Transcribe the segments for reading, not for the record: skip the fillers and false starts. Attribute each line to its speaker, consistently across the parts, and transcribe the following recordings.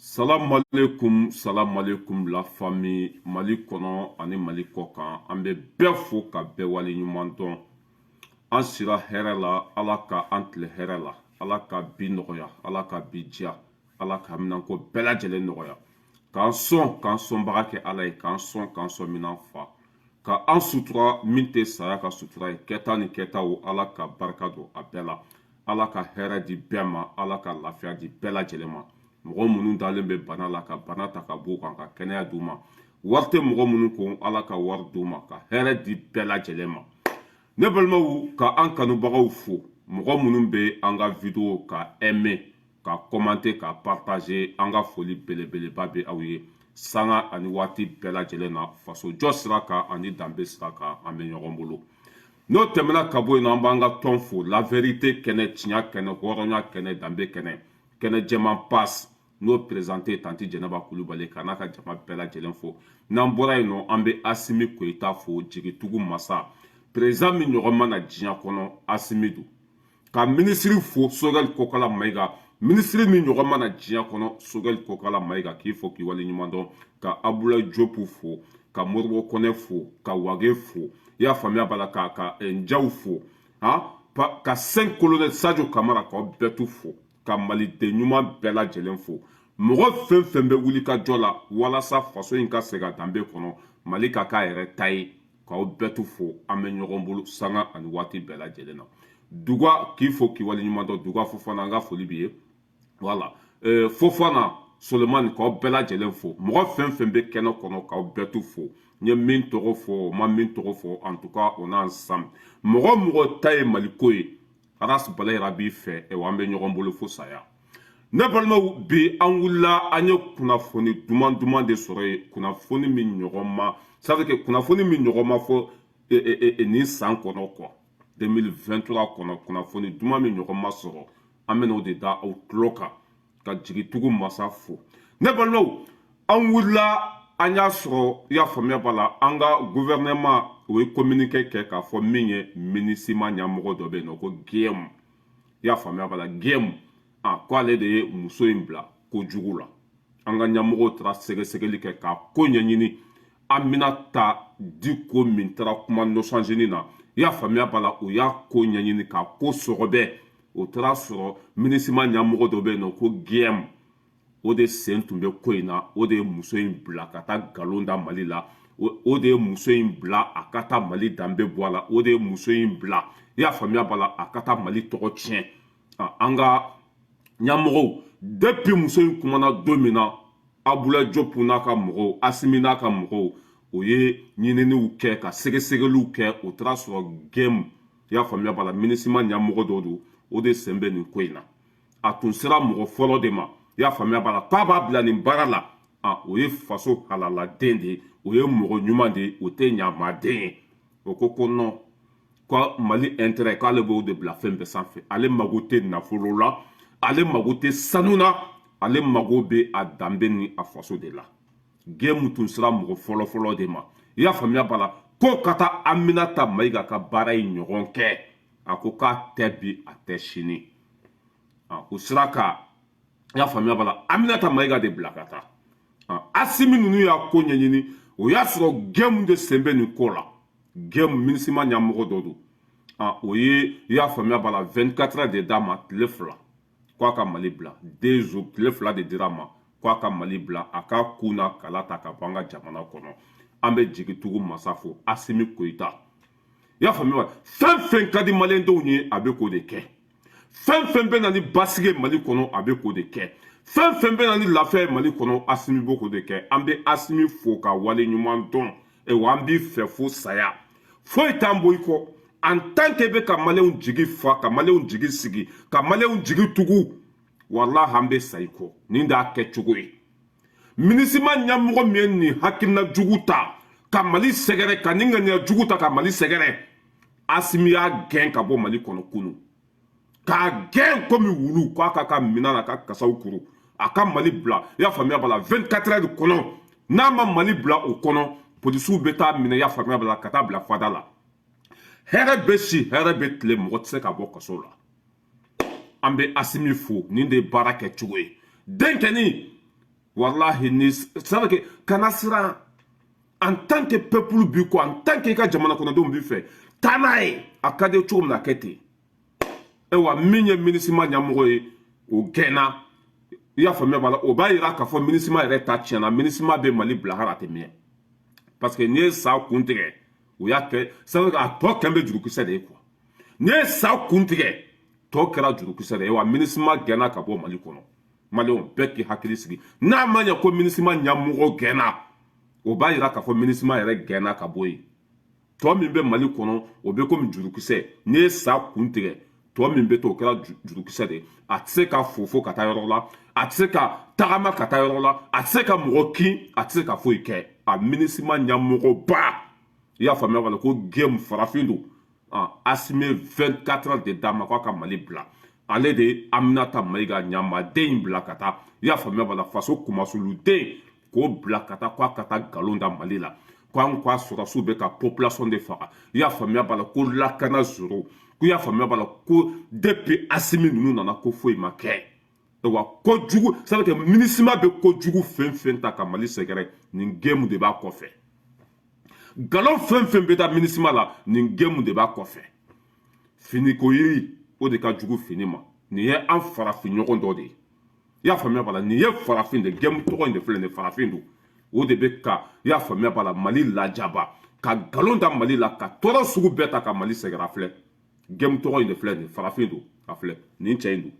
Speaker 1: Salamalekum, salamalekum la famille. Mali kɔnɔ ani Mali kɔ kan, an bɛ bɛɛ fo ka bɛɛ wale ɲuman dɔn. An sira hɛrɛ la, Ala ka an tile hɛrɛ la, Ala ka bi nɔgɔya, Ala ka bi diya, Ala ka minanko bɛɛ lajɛlen nɔgɔya, k'an sɔn k'an sɔnbaga kɛ Ala ye, k'an sɔn k'an sɔn minan fa, ka an sutura min tɛ saya ka sutura ye. Kɛta ni kɛtaw, Ala ka barika don a bɛɛ la, Ala ka hɛrɛ di bɛɛ ma, Ala ka lafiya di bɛɛ lajɛlen ma. Mɔgɔ minnu dalen bɛ bana la, ka bana ta ka b'u kan, ka kɛnɛya d'u ma. Wari tɛ mɔgɔ minnu kun, Ala ka wari d'u ma, ka hɛrɛ di bɛɛ lajɛlen ma. Ne balimaw, ka an kanubagaw fo, mɔgɔ minnu bɛ an ka vidéo ka aimer, ka commenter, ka partager, an ka foli belebeleba bɛ aw ye sanga ani waati bɛɛ lajɛlen na. Fasojɔ sira kan ani danbe sira kan, an bɛ ɲɔgɔn bolo. N'o tɛmɛna ka bɔ yen nɔ, an b'an ka tɔn fo, La Vérité kɛnɛ, tiɲɛ kɛnɛ, hɔrɔnya kɛnɛ, danbe kɛnɛ, kɛnɛ jɛman passe, n'o présenté tantie Jɛnɛba Kulubali, ka n'a ka jama bɛɛ lajɛlen fo. N'an bɔra yen nɔ, an bɛ Asimi Koyita fo, jigitugu masa, président min ɲɔgɔn ma na diɲɛ kɔnɔ, Asimi don. Ka minisiri fo, Sogɛli Kokala Mayiga, minisiri min ɲɔgɔn ma na diɲɛ kɔnɔ, Sogɛli Kokala Mayiga, k'i fo k'i wale ɲuman dɔn. Ka Abulayi Jopu fo, ka Moribo Kɔnɛ fo, ka Wage fo, i y'a faamuya b'a la, ka Njaw fo, han, ka cinq colonel Sadio Kamara, k'aw bɛɛ tu fo, ka maliden ɲuman bɛɛ lajɛlen fo, mɔgɔ fɛn fɛn bɛ wuli ka jɔ la walasa faso in ka segin a danbe kɔnɔ, Mali ka k'a yɛrɛ ta ye, k'aw bɛɛ tu fo. An bɛ ɲɔgɔn bolo sanga ani waati bɛɛ lajɛlen na. Duga, k'i fo k'i wale ɲuman dɔn. Duga Fofana, an ka foli b'i ye. Voilà, Fofana Solomani, k'aw bɛɛ lajɛlen fo, mɔgɔ fɛn fɛn bɛ kɛnɛ kɔnɔ, k'aw bɛɛ tu fo. N ye min tɔgɔ fɔ, o ma min tɔgɔ fɔ, en tout cas on est ensemble. Mɔgɔ mɔgɔ ta ye Maliko ye, Aras Balayira b'i fɛ, wa an bɛ ɲɔgɔn bolo fo saya. Ne balimaw, bi an wulila, an ye kunnafoni duman duman de sɔrɔ yen, kunnafoni min ɲɔgɔn ma, ça veut dire que kunnafoni min ɲɔgɔn ma fɔ nin san kɔnɔ quoi, 2023 kɔnɔ, kunnafoni duman min ɲɔgɔn ma sɔrɔ, an bɛna o de da aw tulo kan, ka jigitugu masa fo. Ne balimaw, an wulila, an y'a sɔrɔ, i y'a faamuya b'a la, an ka gouvernement o ye communiqué kɛ k'a fɔ min ye MINUSMA ɲɛmɔgɔ dɔ bɛ yen nɔ ko Guillaume, i y'a faamuya b'a la, Guillaume, ah, ko ale de ye muso in bila kojugu la. An ka ɲɛmɔgɔw taara sɛgɛsɛgɛli kɛ k'a ko ɲɛɲini. Aminata Diko min taara kuma Nations Unies na, i y'a faamuya b'a la, o y'a ko ɲɛɲini k'a ko sɔgɔbɛ. O taara sɔrɔ MINUSMA ɲɛmɔgɔ dɔ bɛ yen nɔ ko Guillaume, o de sen tun bɛ ko in na, o de ye muso in bila ka taa nkalon da Mali la, o de ye muso in bila a ka taa Mali danbe bɔ a la, o de ye muso in bila, i y'a faamuya b'a la, a ka taa Mali tɔgɔ tiɲɛ. An ka ɲɛmɔgɔw, depuis muso in kumana don min na, Abulayi Diop n'a ka mɔgɔw, Asimi n'a ka mɔgɔw, o ye ɲininiw kɛ ka sɛgɛsɛgɛliw kɛ. O taara sɔrɔ Guillaume, i y'a faamuya b'a la, MINUSMA ɲɛmɔgɔ dɔ don, o de sen bɛ nin ko in na. A tun sera mɔgɔ fɔlɔ de ma, i y'a faamuya b'a la, k'a b'a bila nin baara la. A o ye faso halaladen de ye, o ye mɔgɔ ɲuman de ye, o tɛ ɲamaden ye. O ko ko non, ko Mali intérêt, k'ale b'o de bila fɛn bɛɛ sanfɛ. Ale mago tɛ nafolo la, ale mago tɛ sanu na, ale mago bɛ a danbe ni a faso de la. Guillaume tun sera mɔgɔ fɔlɔ-fɔlɔ de ma, i y'a faamuya b'a la, ko ka taa Aminata Mayiga ka baara in ɲɔgɔn kɛ. A ko k'a tɛ bi, a tɛ sini. O sera ka, i y'a faamuya b'a la, Aminata Mayiga de bila ka taa. Asimi ninnu y'a ko ɲɛɲini, o y'a sɔrɔ Guillaume de sen bɛ nin ko la. Guillaume, MINUSMA ɲɛmɔgɔ dɔ don. O ye, i y'a faamuya b'a la, 24 heures de d'a ma, tile 2, k'a ka Mali bila. 2 jours, tile 2 de dira a ma k'a ka Mali bila, a k'a kun n'a kala ta ka bɔ an ka jamana kɔnɔ. An bɛ jigitugu masa fo, Asimi Koyita, i y'a faamuya. Fɛn fɛn ka di maliyɛndenw ye, a bɛ k'o de kɛ. Fɛn fɛn bɛ na ni basigi ye Mali kɔnɔ, a bɛ k'o de kɛ. Fɛn fɛn bɛ na ni lafiya ye Mali kɔnɔ, Asimi b'o k'o de kɛ. An bɛ Asimi fo ka wale ɲuman dɔn. Wa an b'i fɛ fo saya, foyi t'an bɔ i kɔ. En tant que bɛ ka maliyɛnw jigi fa, ka maliyɛnw jigi sigi, ka maliyɛnw jigi tugu, walahi an bɛ sa i kɔ. Nin de y'a kɛcogo ye. MINUSMA ɲɛmɔgɔ min ye nin hakilina jugu ta ka Mali sɛgɛrɛ, ka nin ŋaniya jugu ta ka Mali sɛgɛrɛ, Asimi y'a gɛn ka bɔ Mali kɔnɔ kunu, k'a gɛn komi wulu, k'a ka minɛn n'a ka kasaw kuru, a ka Mali bila. I y'a faamuya b'a la, 24 heures kɔnɔ, n'a ma Mali bila o kɔnɔ, polisiw bɛ taa minɛ, i y'a faamuya b'a la, ka taa bila fada la. Hɛrɛ bɛ si, hɛrɛ bɛ tile, mɔgɔ tɛ se ka bɔ kaso la. An bɛ Asimi fo, nin de ye baara kɛcogo ye. Denkɛnin. Walahi, ni c'est vrai que kana siran. En tant que peuple b'i kɔ, en tant que i ka jamana kɔnɔdenw b'i fɛ, taa n'a ye. A ka di cogo min na, a kɛ ten. Ayiwa, min ye MINUSMA ɲɛmɔgɔ ye, o gɛnna. I y'a faamuya b'a la, o b'a yira k'a fɔ MINUSMA yɛrɛ ta tiɲɛna. MINUSMA bɛ Mali bila hali a tɛ mɛn, parce que n'i ye sa kun tigɛ, o y'a kɛ sabu a tɔ kɛn bɛ jurukisɛ de ye quoi. N'i ye sa kun tigɛ, tɔ kɛra jurukisɛ de ye wa. MINUSMA gɛnna ka bɔ Mali kɔnɔ. Maliyɛnw bɛɛ k'i hakili sigi. N'a ma ɲɛ ko MINUSMA ɲɛmɔgɔ gɛnna, o b'a yira k'a fɔ MINUSMA yɛrɛ gɛnna ka bɔ yen. Tɔ min bɛ Mali kɔnɔ, o bɛ komi jurukisɛ. N'i ye sa kun tigɛ, tɔ min bɛ to, o kɛra jurukisɛ de ye. A tɛ se ka fofo ka taa yɔrɔ la, a tɛ se ka tagama ka taa yɔrɔ la, a tɛ se ka mɔgɔ kin, a tɛ se ka foyi kɛ. A MINUSMA ɲɛmɔgɔba, i y'a faamuya wala, ko Gɛmu farafin don. Asimi ye 24 heures de d'a ma k'a ka Mali bila. Ale de ye Aminata Mayiga ɲamaden in bila ka taa. I y'a faamuya b'a la, faso kumasoluden k'o bila ka taa, k'a ka taa nkalon da Mali la, ko an k'a sɔrɔsiw bɛ ka population de faga. I y'a faamuya b'a la, ko lakana zéro. Ko i y'a faamuya b'a la, ko depuis Asimi ninnu nana, ko foyi ma kɛ. Wa kojugu, c'est à dire que MINUSMA bɛ kojugu fɛn fɛn ta ka Mali sɛgɛrɛ, nin Gɛmu de b'a kɔfɛ. Nkalon fɛn fɛn bɛ da MINUSMA la, nin Gɛmu de b'a kɔfɛ. Finiko yiri, o de ka jugu fini ma. Nin ye an farafin ɲɔgɔn dɔ de ye. I y'a faamuya b'a la, nin ye farafin de. Gɛmu tɔgɔ in de filɛ nin ye, farafin don. O de bɛ ka, i y'a faamuya b'a la, Mali lajaba, ka nkalon da Mali la, ka tɔɔrɔ sugu bɛɛ ta ka Mali sɛgɛrɛ. A filɛ, Gɛmu tɔgɔ in de filɛ nin, farafin don. A filɛ nin, cɛ in don.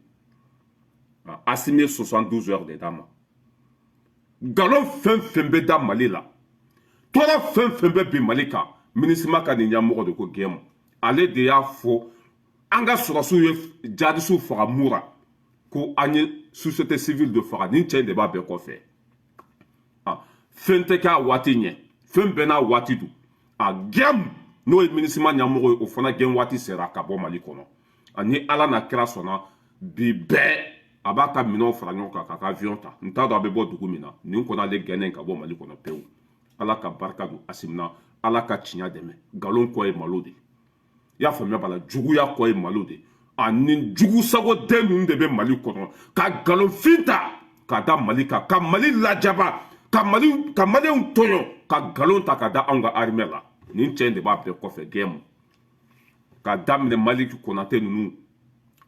Speaker 1: Asimi ye 72 heures de d'a ma. Nkalon fɛn fɛn bɛ da Mali la, tɔɔrɔ fɛn fɛn bɛ bin Mali kan, MINUSMA ka nin ɲɛmɔgɔ de ko Gɛmu, ale de y'a fɔ an ka sɔrɔsiw ye jadisiw faga Mura, ko an ye société civile de faga. Nin cɛ in de b'a bɛɛ kɔfɛ. Fɛn tɛ kɛ a waati ɲɛ, fɛn bɛɛ n'a waati don. A Gɛmu, n'o ye MINUSMA ɲɛmɔgɔ ye, o fana gɛn waati sera ka bɔ Mali kɔnɔ. Ani Ala n'a kira sɔnna, bi bɛɛ a b'a ka minɛnw fara ɲɔgɔn kan k'a ka avion ta. N t'a dɔn a bɛ bɔ dugu min na. Nin kɔni, ale gɛnnen ka bɔ Mali kɔnɔ pewu. Ala ka barika don Asimi na, Ala ka tiɲɛ dɛmɛ. Nkalon kɔ ye malo de, i y'a faamuya b'a la, juguya kɔ ye malo de. Ani jugu sagoden ninnu de bɛ Mali kɔnɔ ka nkalonfin ta ka da Mali kan, ka Mali lajaba, ka Mali, ka Maliyɛnw tɔɲɔ, ka nkalon ta ka da anw ka armée la. Nin cɛ in de b'a bɛɛ kɔfɛ, Gɛmu. Ka daminɛ Maliki Konate ninnu,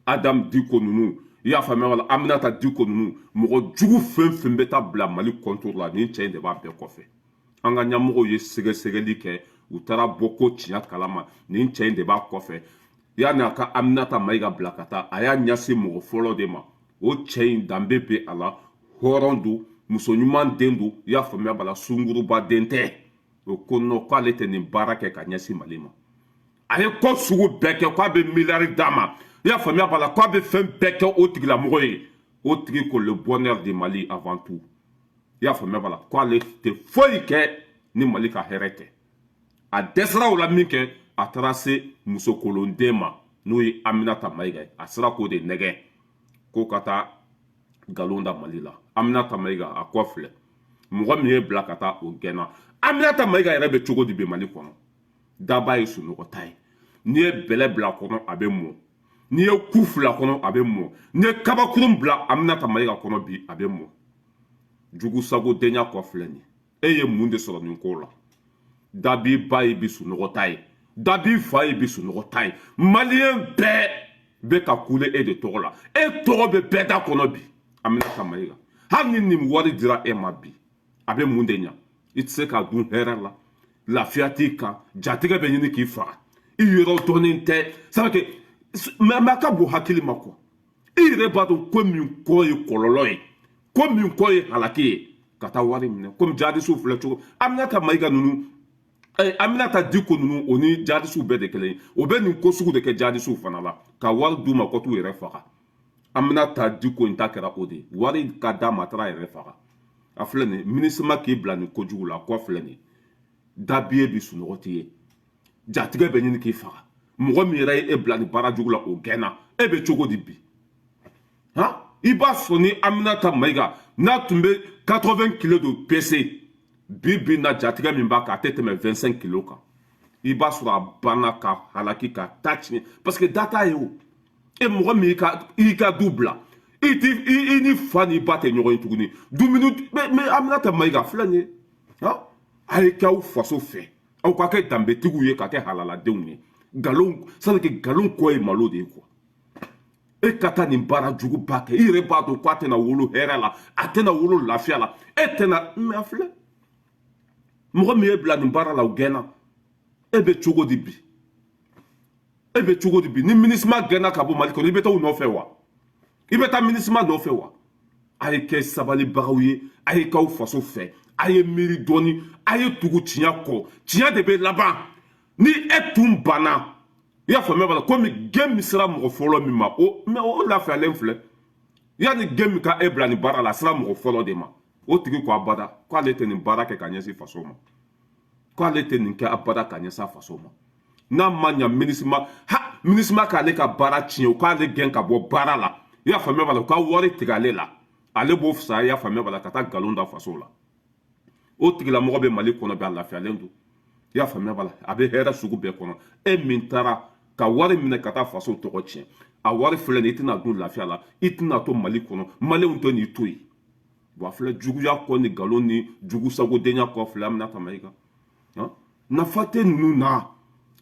Speaker 1: Adam Diko ninnu, i y'a faamuya wala, Aminata Diko ninnu, mɔgɔ jugu fɛn fɛn bɛ taa bila Mali contre la, nin cɛ in de b'a bɛɛ kɔfɛ. An ka ɲɛmɔgɔw ye sɛgɛsɛgɛli kɛ, u taara bɔ ko tiɲɛ kalama. Nin cɛ in de b'a kɔfɛ. Yanni a ka Aminata Mayiga bila ka taa, a y'a ɲɛsin mɔgɔ fɔlɔ de ma. O cɛ in, danbe bɛ a la, hɔrɔn don, muso ɲuman den don. I y'a faamuya b'a la, sunguruba den tɛ. O ko non, k'ale tɛ nin baara kɛ ka ɲɛsin Mali ma. A ye ko sugu bɛɛ kɛ, k'a bɛ miliyari d'a ma. I y'a faamuya b'a la, k'a bɛ fɛn bɛɛ kɛ o tigilamɔgɔ ye. O tigi ko le bonheur du Mali avant tout. I y'a faamuya b'a la, k'ale tɛ foyi kɛ ni Mali ka hɛrɛ tɛ. A dɛsɛra o la min kɛ, a taara se musokolonden ma, n'o ye Aminata Mayiga ye. A sera k'o de nɛgɛ ko ka taa nkalon da Mali la. Aminata Mayiga, a kɔ filɛ, mɔgɔ min ye bila ka taa, o gɛnna. Aminata Mayiga yɛrɛ bɛ cogo di bi Mali kɔnɔ? Daba ye sunɔgɔ ta ye. N'i ye bɛlɛ bila a kɔnɔ, a bɛ mɔ. N'i ye ku fila kɔnɔ, a bɛ mɔ. N'i ye kabakurun bila Aminata Mayiga kɔnɔ bi, a bɛ mɔ. Jugu sago denya kɔ filɛ nin. E ye mun de sɔrɔ nin ko la? Dabi ba ye bi sunɔgɔ ta ye, dabi fa ye bi sunɔgɔ ta ye. Maliyɛn bɛɛ bɛ ka kule e de tɔgɔ la. E tɔgɔ bɛ bɛɛ da kɔnɔ bi. Aminata Mayiga, hali ni nin wari dira e ma bi, a bɛ mun de ɲa? I tɛ se ka dun hɛrɛ la, lafiya t'i kan, jatigɛ bɛ ɲini k'i faga, i yɔrɔ dɔnnen tɛ. C'est que mais a ka bon hakili ma quoi. I yɛrɛ b'a dɔn ko min kɔ ye kɔlɔlɔ ye, ko min kɔ ye halaki ye, ka taa wari minɛ komi jadisiw filɛ cogo. Aminata Mayiga ninnu, Aminata Diko ninnu, o ni jadisiw bɛɛ de kelen ye. O bɛ nin ko sugu de kɛ jadisiw fana la, ka wari d'u ma ko t'u yɛrɛ faga. Aminata Diko in ta kɛra o de ye, wari ka d'a ma, a taara yɛrɛ faga. A filɛ nin, MINUSMA k'i bila nin kojugu la, a kɔ filɛ nin. Dabiye bi sunɔgɔ t'i ye, jatigɛ bɛ ɲini k'i faga. Mɔgɔ min yɛrɛ ye e bila nin baara jugu la, o gɛnna. E bɛ cogo di bi? Han, i b'a sɔrɔ ni Aminata Mayiga n'a tun bɛ 80 kilos de pese, bi bi na, jatigɛ min b'a kan, a tɛ tɛmɛ 25 kilos kan. I b'a sɔrɔ a banna ka halaki ka ta tiɲɛ, parce que da t'a ye. O e mɔgɔ min i ka du bila, i I ti i ni fa ni ba tɛ ɲɔgɔn ye tuguni. Dumuni mais Aminata Mayiga filɛ nin ye, han, a ye k'aw faso fɛ, aw ka kɛ danbetigiw ye, ka kɛ halaladenw ye. Nkalon, c'est à dire que nkalon kɔ ye malo de ye quoi. E ka taa nin baara juguba kɛ, i yɛrɛ b'a dɔn k'a tɛna wolo hɛrɛ la, a tɛna wolo lafiya la, e tɛna. Mais a filɛ, mɔgɔ min ye bila nin baara la, o gɛnna. E bɛ cogo di bi? E bɛ cogo di bi? Ni MINUSMA gɛnna ka bɔ Mali kɔnɔ, i bɛ taa u nɔfɛ wa? I bɛ taa MINUSMA nɔfɛ wa? A ye kɛ sabalibagaw ye, a ye k'aw faso fɛ, a ye miiri dɔɔni, a ye tugu tiɲɛ kɔ. Tiɲɛ de bɛ laban. Ni e tun banna, i y'a faamuya b'a la, komi gɛn min sera mɔgɔ fɔlɔ min ma, o mais o lafiyalen filɛ. Yanni gɛn min ka e bila nin baara la, a sera mɔgɔ fɔlɔ de ma. O tigi ko abada k'ale tɛ nin baara kɛ ka ɲɛsin faso ma, k'ale tɛ nin kɛ abada ka ɲɛsin a faso ma. N'a ma ɲa, MINUSMA ha, MINUSMA k'ale ka baara tiɲɛ, u k'ale gɛn ka bɔ baara la, i y'a faamuya b'a la, u ka wari tigɛ ale la, ale b'o fisaya, i y'a faamuya b'a la, ka taa nkalon da faso la. O tigilamɔgɔ bɛ Mali kɔnɔ bi, a lafiyalen don, i y'a faamuya b'a la, a bɛ hɛrɛ sugu bɛɛ kɔnɔ. E min taara ka wari minɛ ka taa faso tɔgɔ tiɲɛ, a wari filɛ nin ye, i tɛna dun lafiya la, i tɛna to Mali kɔnɔ, maliyɛnw tɛ n'i to yen. Wa filɛ, juguya kɔ ni nkalon ni jugusagodenya kɔ filɛ, Aminata Mayiga, nafa tɛ ninnu na.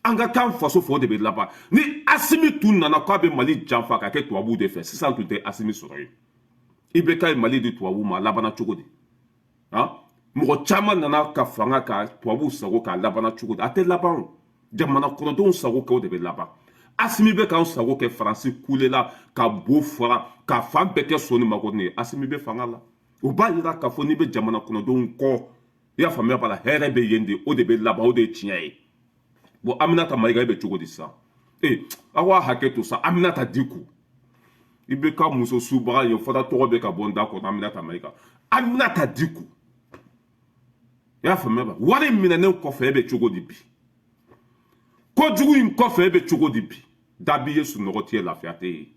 Speaker 1: An ka taa faso fɔ, o de bɛ laban. Ni Asimi tun nana k'a bɛ Mali janfa ka kɛ tubabuw de fɛ, sisan tun tɛ Asimi sɔrɔ yen. I bɛ ka Mali di tubabuw ma, a labanna cogo di? Mɔgɔ caman nana ka fanga ka tubabuw sago k'a labanna cogo di? A tɛ laban o. Jamana kɔnɔdenw sago kɛ, o de bɛ laban. Asimi bɛ k'an sago kɛ, Faransi kulela ka bo fara ka fan bɛɛ kɛ soni makɔni ye. Asimi bɛ fanga la, o b'a yira k'a fɔ n'i bɛ jamana kɔnɔdenw kɔ, i y'a faamuya b'a la, hɛrɛ bɛ yen de, o de bɛ laban, o de ye tiɲɛ ye. Bon, Aminata Mayiga, e bɛ cogo di sisan? Ee, aw b'a hakɛ to sa. Aminata Diko, i bɛ ka muso subaga ye, fɔra tɔgɔ bɛ ka bɔ n da kɔnɔ. Aminata Mayiga, Aminata Diko, i y'a faamuya ba, wari minɛnen kɔfɛ, e bɛ cogo di bi? Kojugu in kɔfɛ, e bɛ cogo di bi? Da b'i ye, sunɔgɔ t'i ye, lafiya tɛ yen,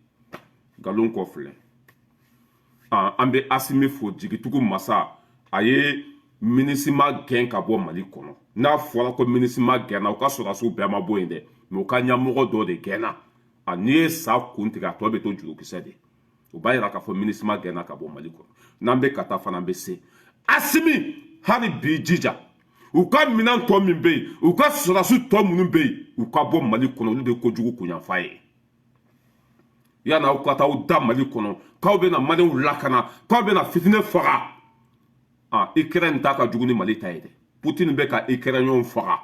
Speaker 1: nkalon kɔ filɛ. An bɛ Asimi fo, jigitugu masa. A ye MINUSMA gɛn ka bɔ Mali kɔnɔ. N'a fɔra ko MINUSMA gɛnna, u ka sɔrɔdasiw bɛɛ ma bɔ yen dɛ, mais u ka ɲɛmɔgɔ dɔ de gɛnna. A n'i ye sa kun tigɛ, a tɔ bɛ to jurukisɛ de. O b'a yira k'a fɔ MINUSMA gɛnna ka bɔ Mali kɔnɔ. N'an bɛ ka taa fana, an bɛ se. Asimi, hali bi jija, u ka minɛn tɔ min bɛ yen, u ka sɔrɔdasi tɔ minnu bɛ yen, u ka bɔ Mali kɔnɔ. Olu de ye kojugu kunyanfa ye. Yanni aw ka taa aw da Mali kɔnɔ k'aw bɛna maliyɛnw lakana, k'aw bɛna fitinɛ faga, ah, Ukraine ta ka jugu ni Mali ta ye dɛ. Poutine bɛ ka Ukrainien faga,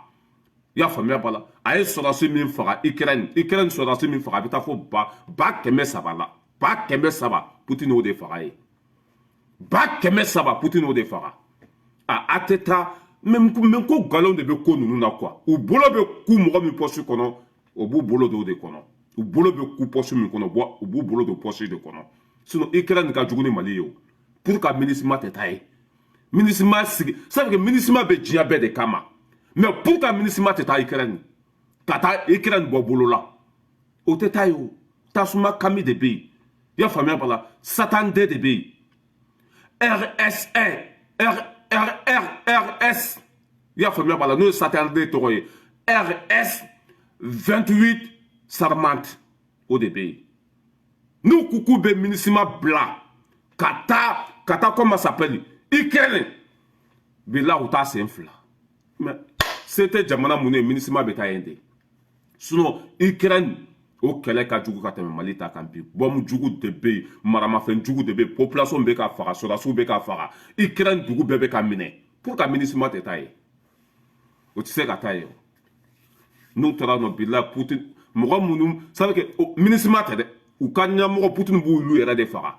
Speaker 1: i y'a faamuya b'a la. A ye sɔrɔdasi min faga Ukraine, Ukraine sɔrɔdasi min faga, a bɛ taa fo 300,000 la, 300,000. Poutine y'o de faga ye, 300,000, Poutine y'o de faga. A tɛ taa mais ko nkalon de bɛ ko ninnu na quoi. U bolo bɛ ku mɔgɔ min poche kɔnɔ, o b'u bolo don o de kɔnɔ. U bolo bɛ ku poche min kɔnɔ, u b'u bolo don poche de kɔnɔ. Sinon Ukraine ka jugu ni Mali ye o. Pour que MINUSMA tɛ taa ye, MINUSMA sigi, ça veut dire que MINUSMA bɛ diɲɛ bɛɛ de kama. Mais pour que MINUSMA tɛ taa Ukraine, ka taa Ukraine bɔ bolo la, o tɛ taa ye o. Tasuma kami de bɛ yen, i y'a faamuya b'a la, Satan den de bɛ yen. RSR R R R R S, i y'a faamuya b'a la, n'o ye Satan den tɔgɔ ye, RS 28 Sarmat, o de bɛ yen. N'u ko k'u bɛ MINUSMA bila ka taa, comment s'appelle, Ukraine bila, u t'a sen fila. Mais se tɛ jamana minnu ye, MINUSMA bɛ taa yen de. Sinon Ukraine, o kɛlɛ ka jugu ka tɛmɛ Mali ta kan bi. Bɔmu jugu de bɛ yen, maramafɛn jugu de bɛ yen, population bɛ ka faga, sɔrɔdasiw bɛ ka faga, Ukraine dugu bɛɛ bɛ ka minɛ. Pour que MINUSMA tɛ taa yen, o tɛ se ka taa yen. N'u taara nɔ bila Poutine, mɔgɔ minnu, ça veut dire que MINUSMA tɛ dɛ, u ka ɲɛmɔgɔ Poutine b'olu yɛrɛ de faga,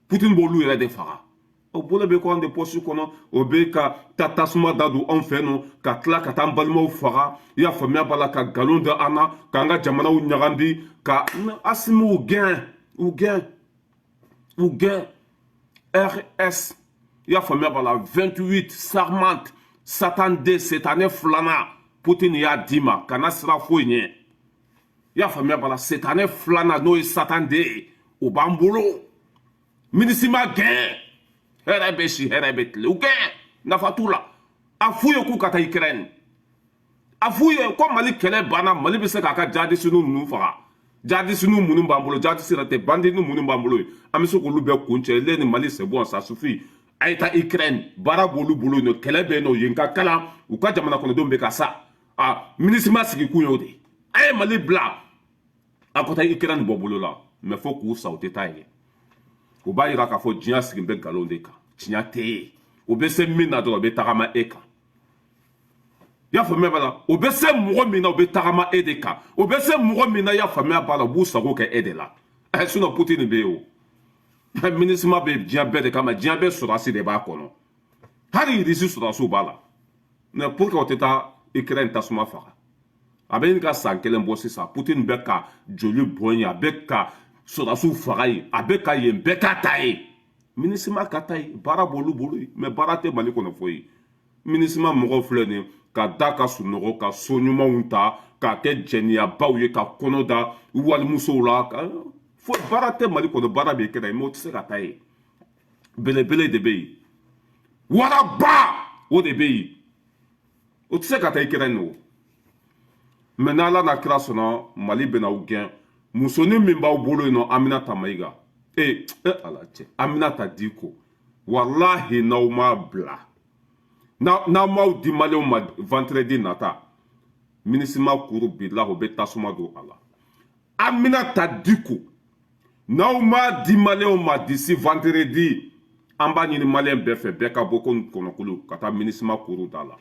Speaker 1: Poutine b'olu yɛrɛ de faga. O bolo bɛ k'anw de poche kɔnɔ, o bɛ ka taa tasuma da don anw fɛ nɔ, ka tila ka taa an balimaw faga, i y'a faamuya b'a la, ka nkalon da an na, k'an ka jamanaw ɲagami. Ka Asimi gɛn, u gɛn, u gɛn. RS, i y'a faamuya b'a la, 28 Sarmat, Satan den, setanɛ filanan, Poutine y'a d'i ma, kana sira foyi ɲɛ. I y'a faamuya b'a la, setanɛ filanan, n'o ye Satan den ye, o b'an bolo. MINUSMA gɛn, hɛrɛ bɛ si, hɛrɛ bɛ tile. U gɛn, nafa t'u la. A f'u ye k'u ka taa Ukraine, a f'u ye ko Mali kɛlɛ banna, Mali bɛ se k'a ka jihadistes ninnu faga. Jadisiniw minnu b'an bolo, jadisi yɛrɛ tɛ, bandini minnu b'an bolo, an bɛ se k'olu bɛɛ kun cɛ. Le ni Mali, c'est bon, ça suffit. A ye taa Ukraine, baara b'olu bolo yen nɔ, kɛlɛ bɛ yen nɔ, yen ka kalan, u ka jamana kɔnɔdenw bɛ ka sa. A MINUSMA sigi kun y'o de ye. A ye Mali bila, a ko taa Ukraine bɔ bolo la, mais fo k'u sa, u tɛ taa yen. O b'a yira k'a fɔ diɲɛ sigi bɛ nkalon de kan, tiɲɛ tɛ yen. O bɛ se min na dɔrɔn, o bɛ tagama e kan. I y'a faamuya b'a la? O bɛ se mɔgɔ min na, o bɛ tagama e de kan. O bɛ se mɔgɔ min na, i y'a faamuya b'a la, u b'u sago kɛ e de la. Ɛ, sinon Poutine bɛ yen o. MINUSMA bɛ diɲɛ bɛɛ de kama, diɲɛ bɛɛ sɔrɔdasi de b'a kɔnɔ, hali Irisi sɔrɔdasiw b'a la. Mais pour que o tɛ taa Ukraine tasuma faga, a bɛ ɲini ka san kelen bɔ sisan. Poutine bɛ ka joli bɔn yen, a bɛ ka sɔrɔdasiw faga yen, a bɛ ka yen bɛɛ ka ta yen. MINUSMA ka taa yen, baara b'olu bolo yen, mais baara tɛ Mali kɔnɔ foyi. MINUSMA mɔgɔw filɛ nin ye, ka da ka sunɔgɔ, ka so ɲumanw ta k'a kɛ jɛniyaba ye, ka kɔnɔ da walimusow la. Fo baara tɛ Mali kɔnɔ, baara bɛ kɛ mais o tɛ se ka taa yen. Belebele de bɛ yen, waraba o de bɛ yen, o tɛ se ka taa Ukraine o. Mais n'Ala n'a kira sɔnna, Mali bɛna aw gɛn. Musonin min b'aw bolo yen nɔ, Aminata Mayiga, e e Ala cɛ, Aminata Diko, walahi n'aw m'a bila, n'aw m'aw di Maliyɛnw ma vendredi nata, MINUSMA kuru, bilahi, o bɛ tasuma don a la. Aminata Diko, n'aw m'a di Maliyɛnw ma d'ici vendredi, an b'a ɲini Maliyɛn bɛɛ fɛ, bɛɛ ka bɔ ko kɔnɔkulu ka taa MINUSMA kuru da la.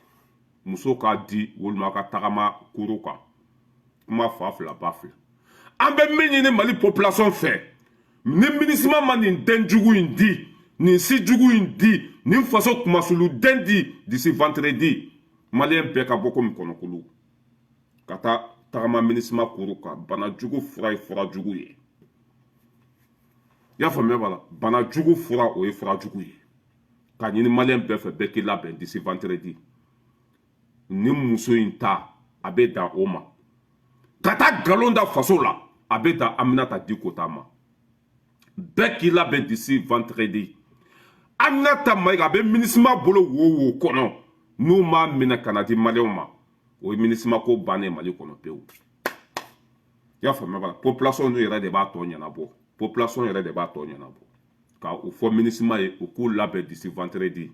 Speaker 1: Muso k'a di walima ka tagama kuru kan, kuma fa fila ba fila. An bɛ min ɲini Mali population fɛ, ni MINUSMA ma nin den jugu in di, nin si jugu in di, nin faso kumasulu den di d'ici vendredi, Maliyɛn bɛɛ ka bɔ komi kɔnɔkulu ka taa tagama MINUSMA kuru kan. Bana jugu fura ye fura jugu ye, i y'a faamuya b'a la? Bana jugu fura, o ye fura jugu ye. Ka ɲini Maliyɛn bɛɛ fɛ, bɛɛ k'i labɛn d'ici vendredi. Ni muso in ta, a bɛ dan o ma ka taa nkalon da faso la, a bɛ dan Aminata Diko ta ma. Bɛɛ k'i labɛn d'ici vendredi. Aminata Mayiga, a bɛ MINUSMA bolo wo wo kɔnɔ, n'u m'a minɛ ka na di Maliyɛnw ma, o ye MINUSMA ko bannen Mali kɔnɔ pewu. I y'a faamuya b'a la? Population yɛrɛ de b'a tɔ ɲɛnabɔ, population yɛrɛ de b'a tɔ ɲɛnabɔ. Ka o fɔ MINUSMA ye, u k'u labɛn d'ici vendredi.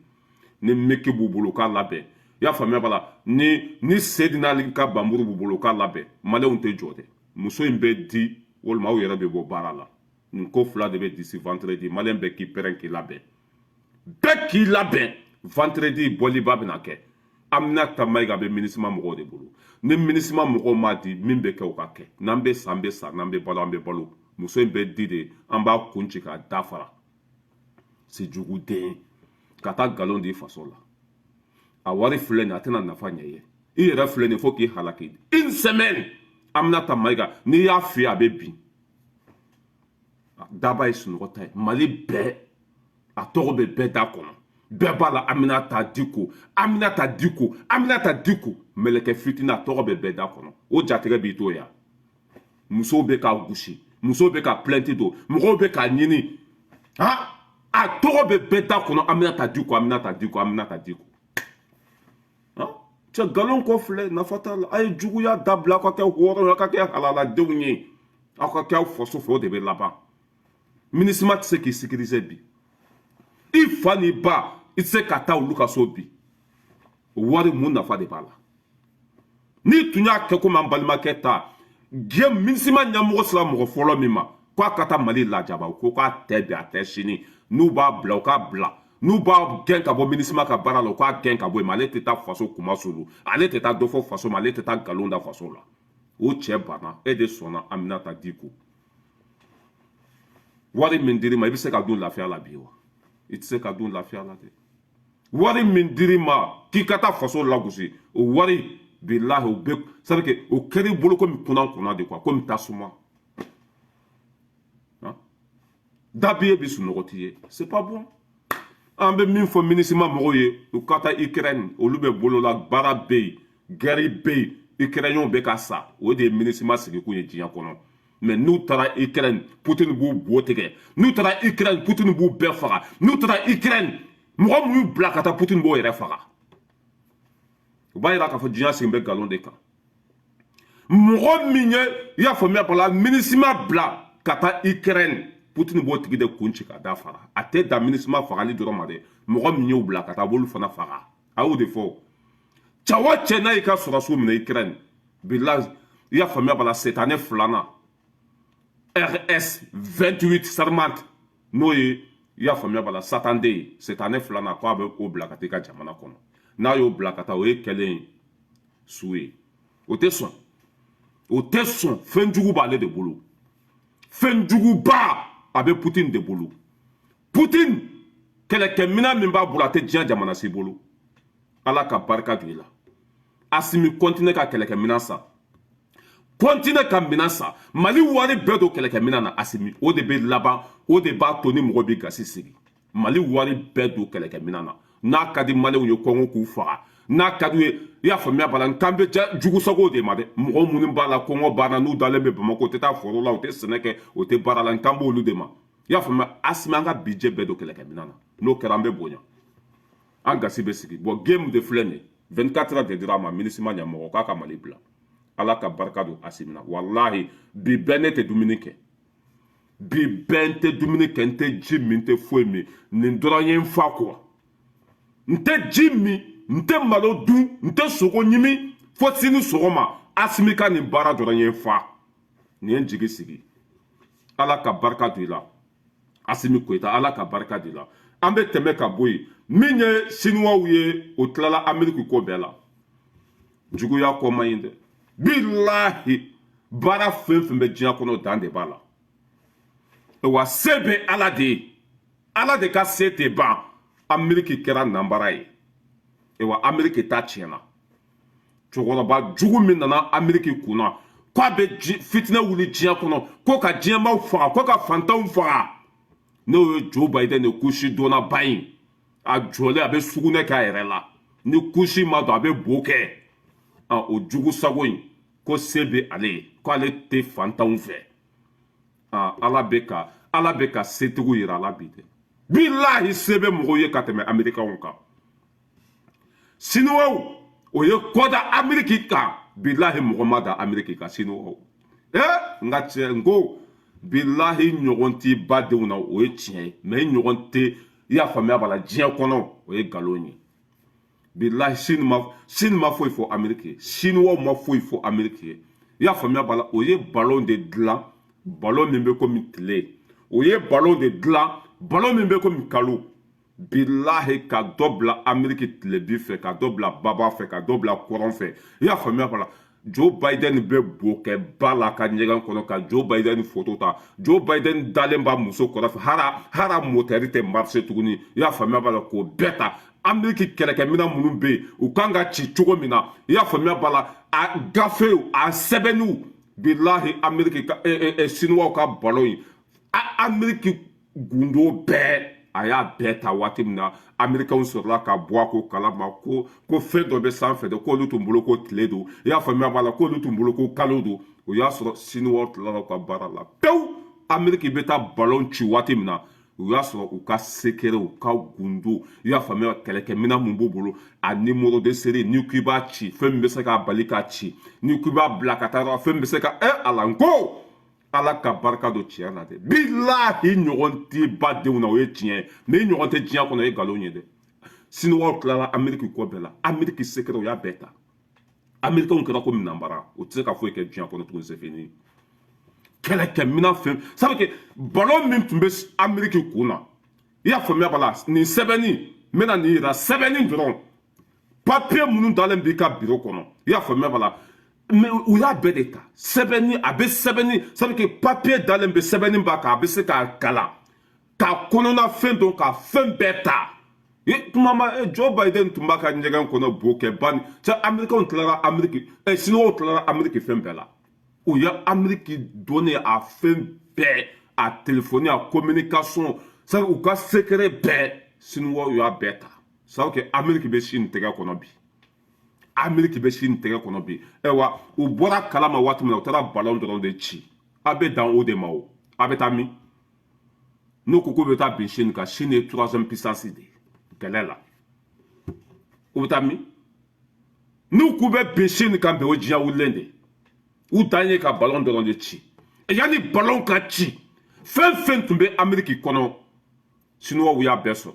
Speaker 1: Ni meki b'u bolo, u k'a labɛn. I y'a faamuya b'a la? Ni Sedina ka banburu b'u bolo, u k'a labɛn. Maliyɛnw tɛ jɔ dɛ. Muso in bɛ di walima aw yɛrɛ bɛ bɔ baara la. Nin ko fila de bɛ d'ici vendredi. Maliyɛn bɛɛ k'i pɛrɛn k'i labɛn, bɛɛ k'i labɛn. Vendredi bɔliba bɛna kɛ. Aminata Mayiga bɛ MINUSMA mɔgɔw de bolo. Ni MINUSMA mɔgɔw m'a di, min bɛ kɛ, o ka kɛ. N'an bɛ sa, an bɛ sa. N'an bɛ balo, an bɛ balo. Muso in bɛ di de, an b'a kun ci k'a dafara. Sejuguden, ka taa nkalon di faso la, a wari filɛ nin, a tɛna nafa ɲɛ ye. I yɛrɛ filɛ nin, fo k'i halaki une semaine. Aminata Mayiga, n'i y'a f'i ye, a bɛ bin. Daba ye sunɔgɔ ta ye. Mali bɛɛ, a tɔgɔ bɛ bɛɛ da kɔnɔ, bɛɛ b'a la. Aminata Diko, Aminata Diko, Aminata Diko, mɛlɛkɛ fitinin, a tɔgɔ bɛ bɛɛ da kɔnɔ. O jatigɛ b'i to yan. Musow bɛ k'a gosi, musow bɛ ka plainte don, mɔgɔw bɛ k'a ɲini. Han, a tɔgɔ bɛ bɛɛ da kɔnɔ. Aminata Diko, Aminata Diko, Aminata Diko. Cɛ, nkalon kɔ filɛ, nafa t'a la. A ye juguya dabila, aw ka kɛ hɔrɔn ye, aw ka kɛ halaladenw ye, aw ka kɛ aw faso fɛ, o de bɛ laban. MINUSMA tɛ se k'i sécuriser bi. I fa n'i ba, i tɛ se ka taa olu ka so bi. O wari, mun nafa de b'a la? N'i tun y'a kɛ komi an balimakɛ ta diɲɛ, MINUSMA ɲɛmɔgɔ sera mɔgɔ fɔlɔ min ma k'a ka taa Mali lajaba, ko k'a tɛ bi, a tɛ sini. N'u b'a bila, u k'a bila. N'u b'a gɛn ka bɔ MINUSMA ka baara la, u k'a gɛn ka bɔ yen. Ale tɛ taa faso kuma sulu, ale tɛ taa dɔ fɔ faso ma, ale tɛ taa nkalon da faso la. O cɛ banna, e de sɔnna. Aminata Diko, wari min dir'i ma, i bɛ se ka dun lafiya la bi wa? I tɛ se ka dun lafiya la dɛ. Wari min dir'i ma k'i ka taa faso lagosi, o wari, bilahi, o bɛ c'est à dire que o kɛr'i bolo komi kunna kunna de quoi, komi tasuma da b'i ye bi, sunɔgɔ t'i ye. C'est pas bon. An bɛ min fɔ MINUSMA mɔgɔw ye, u ka taa Ukraine, olu bɛ bolo la, baara bɛ yen, guerre bɛ yen, Ukrainiens bɛ ka sa, o de ye MINUSMA sigikun ye diɲɛ kɔnɔ. Mais n'u taara Ukraine, Poutine b'u bo tigɛ. N'u taara Ukraine, Poutine b'u bɛɛ faga. N'u taara Ukraine, mɔgɔ mun y'u bila ka taa, Poutine b'o yɛrɛ faga. O b'a yira k'a fɔ diɲɛ sigi bɛ nkalon de kan. Mɔgɔ min ye, i y'a faamuya b'a la, MINUSMA bila ka taa Ukraine, Poutine b'o tigi de kun ci ka da fara. A tɛ dan MINUSMA fagali dɔrɔn ma dɛ, mɔgɔ min y'o bila ka taa, a b'olu fana faga. A y'o de fɔ. Cɛ o cɛ n'a y'i ka sɔrɔsiw minɛ Ukraine, bilahi, i y'a faamuya b'a la, setanɛ filanan RS 28 Sarmat, n'o ye, i y'a faamuya b'a la, satanden ye, setanɛ filanan, ko a bɛ o bila ka taa i ka jamana kɔnɔ. N'a y'o bila ka taa, o ye kɛlen ye su ye. O tɛ sɔn, o tɛ sɔn. Fɛn jugu b'ale de bolo, fɛn juguba a bɛ Poutine de bolo. Poutine kɛlɛkɛminɛn min b'a bolo, a tɛ diɲɛ jamana si bolo. Ala ka barika don i la, Asimi. Continue ka kɛlɛkɛminɛn san, continue ka minɛn san. Mali wari bɛɛ don kɛlɛkɛminɛn na, Asimi. O de bɛ laban, o de b'a to ni mɔgɔ bɛ gasi sigi. Mali wari bɛɛ don kɛlɛkɛminɛn na. N'a ka di Maliyɛnw ye, kɔngɔ k'u faga. N'a ka di u ye, i y'a faamuya b'a la, n kan bɛ jugusago de ma dɛ. Mɔgɔ minnu b'a la, kɔngɔ banna, n'u dalen bɛ Bamakɔ, u tɛ taa foro la, u tɛ sɛnɛ kɛ, u tɛ baara la, n kan b'olu de ma. I y'a faamuya, Asimi, an ka budget bɛɛ don kɛlɛkɛminɛn na. N'o kɛra, an bɛ bonya, an gasi bɛ sigi. Bon, game de filɛ nin ye. 24 heures de dira a ma, MINUSMA ɲɛmɔgɔ, k'a ka Mali bila. Ala ka barika don Asimi na. Walahi, bi bɛɛ ne tɛ dumuni kɛ, bi bɛɛ n tɛ dumuni kɛ, n tɛ ji min, n tɛ foyi min. Nin dɔrɔn ye n fa quoi. N tɛ ji min, n tɛ malo dun, n tɛ sogo ɲimi fo sini sɔgɔma. Asimi ka nin baara dɔrɔn ye n fa. Nin ye n jigi sigi. Ala ka barika don i la, Asimi Koyita. Ala ka barika don i la. An bɛ tɛmɛ ka bɔ yen. Min ye Siniwaw ye, o tilala Ameriki ko bɛɛ la. Juguya kɔ man ɲi dɛ. Bilahi, baara fɛn fɛn bɛ diɲɛ kɔnɔ, dan de b'a la. Wa se bɛ Ala de ye, Ala de ka se tɛ ban. Ameriki kɛra nanbara ye. Wa Ameriki ta tiɲɛna. Cɛkɔrɔba jugu min nana Ameriki kunna k'a bɛ fitinɛ wuli diɲɛ kɔnɔ, ko ka diɲɛmaw faga, ko ka fantanw faga, n'o ye Joe Biden de, kusi donna ba in, a jɔlen a bɛ sugunɛ kɛ a yɛrɛ la, ni kusi ma don a bɛ bo kɛ. O jugu sago in ko se bɛ ale ye, ko ale tɛ fantanw fɛ. Ala bɛ ka setigiw yira a la bi dɛ. Bilahi, se bɛ mɔgɔw ye ka tɛmɛ Amerikɛnw kan. Siniwaw, o ye kɔda Ameriki kan. Bilahi, mɔgɔ ma da Ameriki kan. Siniwaw, n ka cɛ, n ko bilahi, ɲɔgɔn t'i badenw na, o ye tiɲɛ ye, mais ɲɔgɔn tɛ, i y'a faamuya b'a la, diɲɛ kɔnɔ, o ye nkalon ye. Bilahi, Sini ma foyi fɔ Ameriki ye, Siniwaw ma foyi fɔ Ameriki ye. I y'a faamuya b'a la, o ye ballon de dilan, ballon min bɛ komi tile. O ye ballon de dilan, ballon min bɛ komi kalo. Bilahi, ka dɔ bila Ameriki tilebi fɛ, ka dɔ bila baba fɛ, ka dɔ bila kɔrɔn fɛ. I y'a faamuya b'a la, Joe Biden bɛ bo kɛ ba la ka ɲɛgɛn kɔnɔ, ka Joe Biden photo ta. Joe Biden dalen b'a muso kɛrɛfɛ, hara hara motɛri tɛ marché tuguni. I y'a faamuya b'a la, k'o bɛɛ ta. Ameriki kɛlɛkɛminɛn minnu bɛ yen, u kan ka ci cogo min na, i y'a faamuya b'a la, a gafew, a sɛbɛnniw, bilahi, Ameriki ka Siniwaw ka ballon ye, Ameriki gundo bɛɛ, a y'a bɛɛ ta. Waati min na Amerikɛnw sɔrɔla ka bɔ a ko kalama ko fɛn dɔ bɛ sanfɛ dɛ, k'olu tun bolo ko tile don, i y'a faamuya b'a la, k'olu tun bolo ko kalo don. O y'a sɔrɔ Siniwaw tilala u ka baara la pewu. Ameriki bɛ taa ballon ci waati min na, o y'a sɔrɔ u ka secret, u ka gundo, i y'a faamuya, kɛlɛkɛminɛn mun b'u bolo, a numéro de série, n'i ko i b'a ci, fɛn min bɛ se k'a bali k'a ci, n'i ko i b'a bila ka taa yɔrɔ, fɛn min bɛ se ka ala n ko Ala ka barika don tiɲɛ na dɛ. Bilahi, ɲɔgɔn t'i badenw na, o ye tiɲɛ ye, mais i ɲɔgɔn tɛ diɲɛ kɔnɔ, o ye nkalon ye dɛ. Siniwaw tilala Ameriki kɔ bɛɛ la. Ameriki secret, o y'a bɛɛ ta. Amerikɛnw kɛra komi nanbara, o tɛ se ka foyi kɛ diɲɛ kɔnɔ tuguni, c'est fini. Kɛlɛkɛminɛn fɛn sabu que ballon min tun bɛ Ameriki kun na, i y'a faamuya b'a la, nin sɛbɛnni n bɛna nin yira, sɛbɛnni dɔrɔn, papier minnu dalen b'i ka biro kɔnɔ, i y'a faamuya b'a la, mais u y'a bɛɛ de ta. Sɛbɛnni a bɛ sɛbɛnni sabu que papier dalen bɛ, sɛbɛnni b'a kan, a bɛ se k'a kalan, k'a kɔnɔna fɛn dɔn, ka fɛn bɛɛ ta. Kuma ma, Joe Biden tun b'a ka ɲɛgɛn kɔnɔ bo kɛ ban. Cɛ, Amerikɛnw tilara Ameriki, Siniwaw tilara Ameriki fɛn bɛɛ la. O ye Ameriki donnen a fɛn bɛɛ, a telefɔni, a communication, sabu u ka secret bɛɛ, Siniwaw y'a bɛɛ ta. Sabu que Ameriki bɛ Sini tɛgɛ kɔnɔ bi, Ameriki bɛ Sini tɛgɛ kɔnɔ bi. Ayiwa, u bɔra kalama waati min na, u taara ballon dɔrɔn de ci. A bɛ dan o de ma. O a bɛ taa min? N'u ko k'u bɛ taa bin Sini kan, Sini ye troisième puissance de ye kɛlɛ la, u bɛ taa min? N'u k'u bɛ bin Sini kan bi, o diɲɛ wulilen de. U dan ye ka ballon dɔrɔn de ci. Yanni ballon ka ci, fɛn fɛn tun bɛ Ameriki kɔnɔ, Sinuwaw y'a bɛɛ sɔrɔ.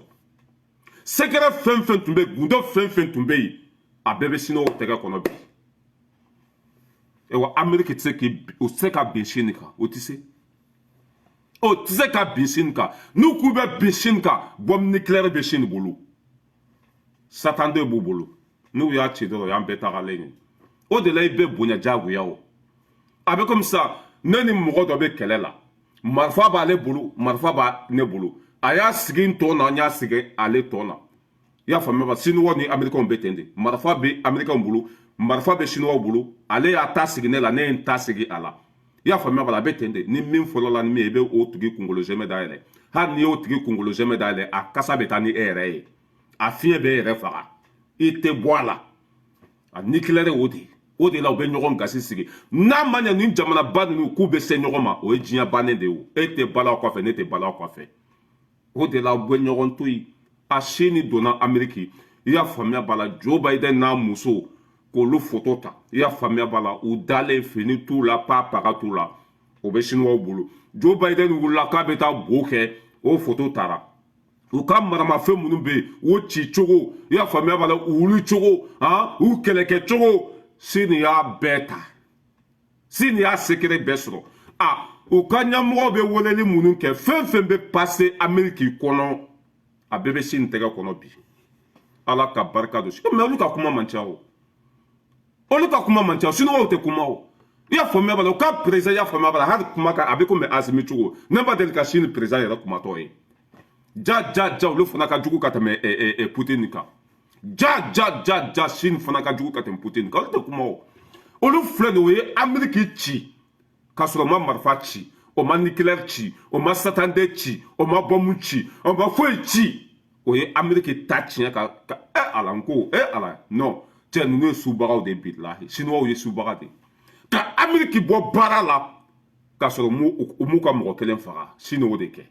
Speaker 1: Secret fɛn fɛn tun bɛ, gundo fɛn fɛn tun bɛ yen, a bɛɛ bɛ Sinuwaw tɛgɛ kɔnɔ bi. Ewa, Ameriki tɛ se k'i, o tɛ se ka bin Sini kan, o tɛ se. O tɛ se ka bin Sini kan. N'u k'u bɛ bin Sini kan, bombe nucléaire bɛ Sini bolo. Satan 2 b'u bolo. N'u y'a ci dɔrɔn, o y'an bɛɛ tagalen ye. O de la i bɛ bonya diyagoya o. A bɛ komi sisan, ne ni mɔgɔ dɔ bɛ kɛlɛ la. Marifa b'ale bolo, marifa b'a ne bolo. A y'a sigi n tɔ na, n y'a sigi ale tɔ na. I y'a faamuya ba? Sinuwa ni Américains bɛ ten de. Marifa bɛ Américains bolo, marifa bɛ Sinuwaw bolo. Ale y'a ta sigi ne la, ne ye n ta sigi a la. I y'a faamuya ba? A bɛ ten de. Ni min fɔlɔ la ni min ye, i bɛ o tigi kunkolo zɛmɛ dayɛlɛ. Hali n'i y'o tigi kunkolo zɛmɛ dayɛlɛ, a kasa bɛ taa ni e yɛrɛ ye. A fiɲɛ bɛ e yɛrɛ faga. I tɛ bɔ a la. A nucléaire, o de ye. O de la u bɛ ɲɔgɔn gasi sigi. N'a ma ɲɛ, nin jamanaba ninnu k'u bɛ se ɲɔgɔn ma, o ye diɲɛ bannen de ye o. E tɛ bala kɔfɛ, ne tɛ bala kɔfɛ. O de la u bɛ ɲɔgɔn to yen. A Sini donna Ameriki, i y'a faamuya b'a la, Joe Biden n'a muso k'olu foto ta, i y'a faamuya b'a la, u dalen, fini t'u la, pa paga t'u la, o bɛ Sinuwaw bolo. Joe Biden wulila k'a bɛ taa bo kɛ, o foto taara. U ka maramafɛn minnu bɛ yen, o ci cogo, i y'a faamuya b'a la, u wuli cogo, han, u kɛlɛkɛ cogo, Sini y'a bɛɛ ta. Sini y'a secret bɛɛ sɔrɔ. A u ka ɲɛmɔgɔ bɛ weleli minnu kɛ, fɛn fɛn bɛ passer Ameriki kɔnɔ, a bɛɛ bɛ Sini tɛgɛ kɔnɔ bi. Ala ka barika don. Mais olu ka kuma man ca o, olu ka kuma man ca. Sinuwaw tɛ kuma o, i y'a faamuya b'a la. U ka président, i y'a faamuya b'a la, hali kuma kan a bɛ komi Asimi cogo. Ne ma deli ka Sini président yɛrɛ kumatɔ ye. Ja ja ja, olu fana ka jugu ka tɛmɛ Poutine kan. Ja ja ja ja, Sini fana ka jugu ka tɛmɛ Poutine kan. Olu tɛ kuma o. Olu filɛ nin, o ye Ameriki ci k'a sɔrɔ o ma marifa ci, o ma nucléaire ci, o ma Satan 2 ci, o ma bombe ci, o ma foyi ci. O ye Ameriki ta tiɲɛ ka ɛ ala n ko ɛ ala non, cɛ, ninnu ye subagaw de ye. Bilahi, Sinuwaw ye subaga de ye ka Ameriki bɔ baara la k'a sɔrɔ u m'u ka mɔgɔ kelen faga. Sini o de kɛ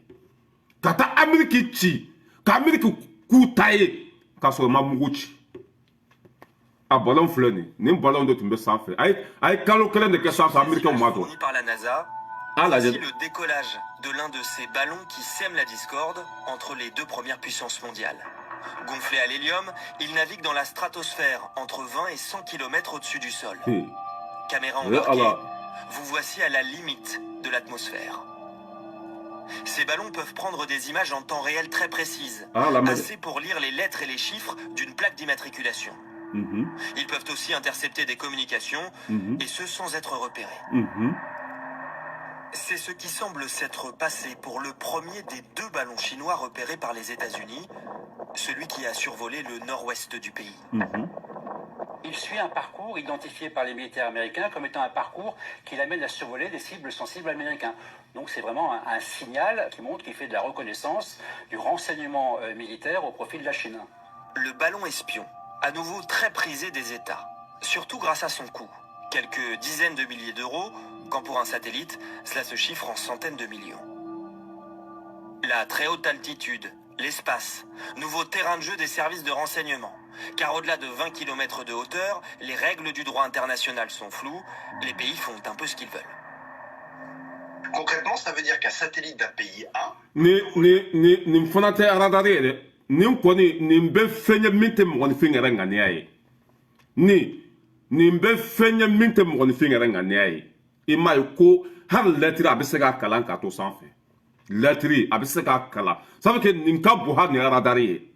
Speaker 1: ka taa Ameriki ci, ka Ameriki k'u ta ye k'a sɔrɔ u ma mugu ci. A ballon filɛ nin, nin ballon de tun bɛ sanfɛ. A ye kalo kelen de kɛ sanfɛ, Américains m'a dɔn.
Speaker 2: Par la NASA,
Speaker 1: Ah, la
Speaker 2: voici le décollage de l'un de ces ballons qui sème la discorde entre les deux premières puissances mondiales. Gonflé à l'hélium, il navigue dans la stratosphère, entre 20 et 100 km au-dessus du sol. Caméra
Speaker 1: Eh,
Speaker 2: embarquée,
Speaker 1: Allah.
Speaker 2: Vous voici à la limite de l'atmosphère. Ces ballons peuvent prendre des images en temps réel très précises,
Speaker 1: Ah, la
Speaker 2: assez pour lire les lettres et les chiffres d'une plaque d'immatriculation. Ils peuvent aussi intercepter des communications, et ce sans être repérés. C'est ce qui semble s'être passé pour le premier des deux ballons chinois repérés par les États-Unis, celui qui a survolé le nord-ouest du pays.
Speaker 3: Il suit un parcours identifié par les militaires américains comme étant un parcours qui l'amène à survoler des cibles sensibles américains. Donc c'est vraiment un signal qui montre qu'il fait de la reconnaissance, du renseignement militaire au profit de la Chine.
Speaker 2: Le ballon espion, à nouveau très prisé des États, surtout grâce à son coût. Quelques dizaines de milliers d'euros, quand pour un satellite, cela se chiffre en centaines de millions. La très haute altitude, l'espace, nouveau terrain de jeu des services de renseignement. Car au-delà de 20 km de hauteur, les règles du droit international sont floues, les pays font un peu ce qu'ils veulent.
Speaker 4: Concrètement, ça veut dire qu'un satellite d'un pays A
Speaker 1: Nin fana tɛ radar ye dɛ. Nin kɔni, nin bɛ fɛn ye min tɛ mɔgɔninfin yɛrɛ ŋaniya ye. Nin bɛ fɛn ye min tɛ mɔgɔninfin yɛrɛ ŋaniya ye. I m'a ye ko hali lɛtiri, a bɛ se k'a kalan k'a to sanfɛ. Lɛtiri, a bɛ se k'a kalan. Ça veut que nin ka bon hali ni radar ye.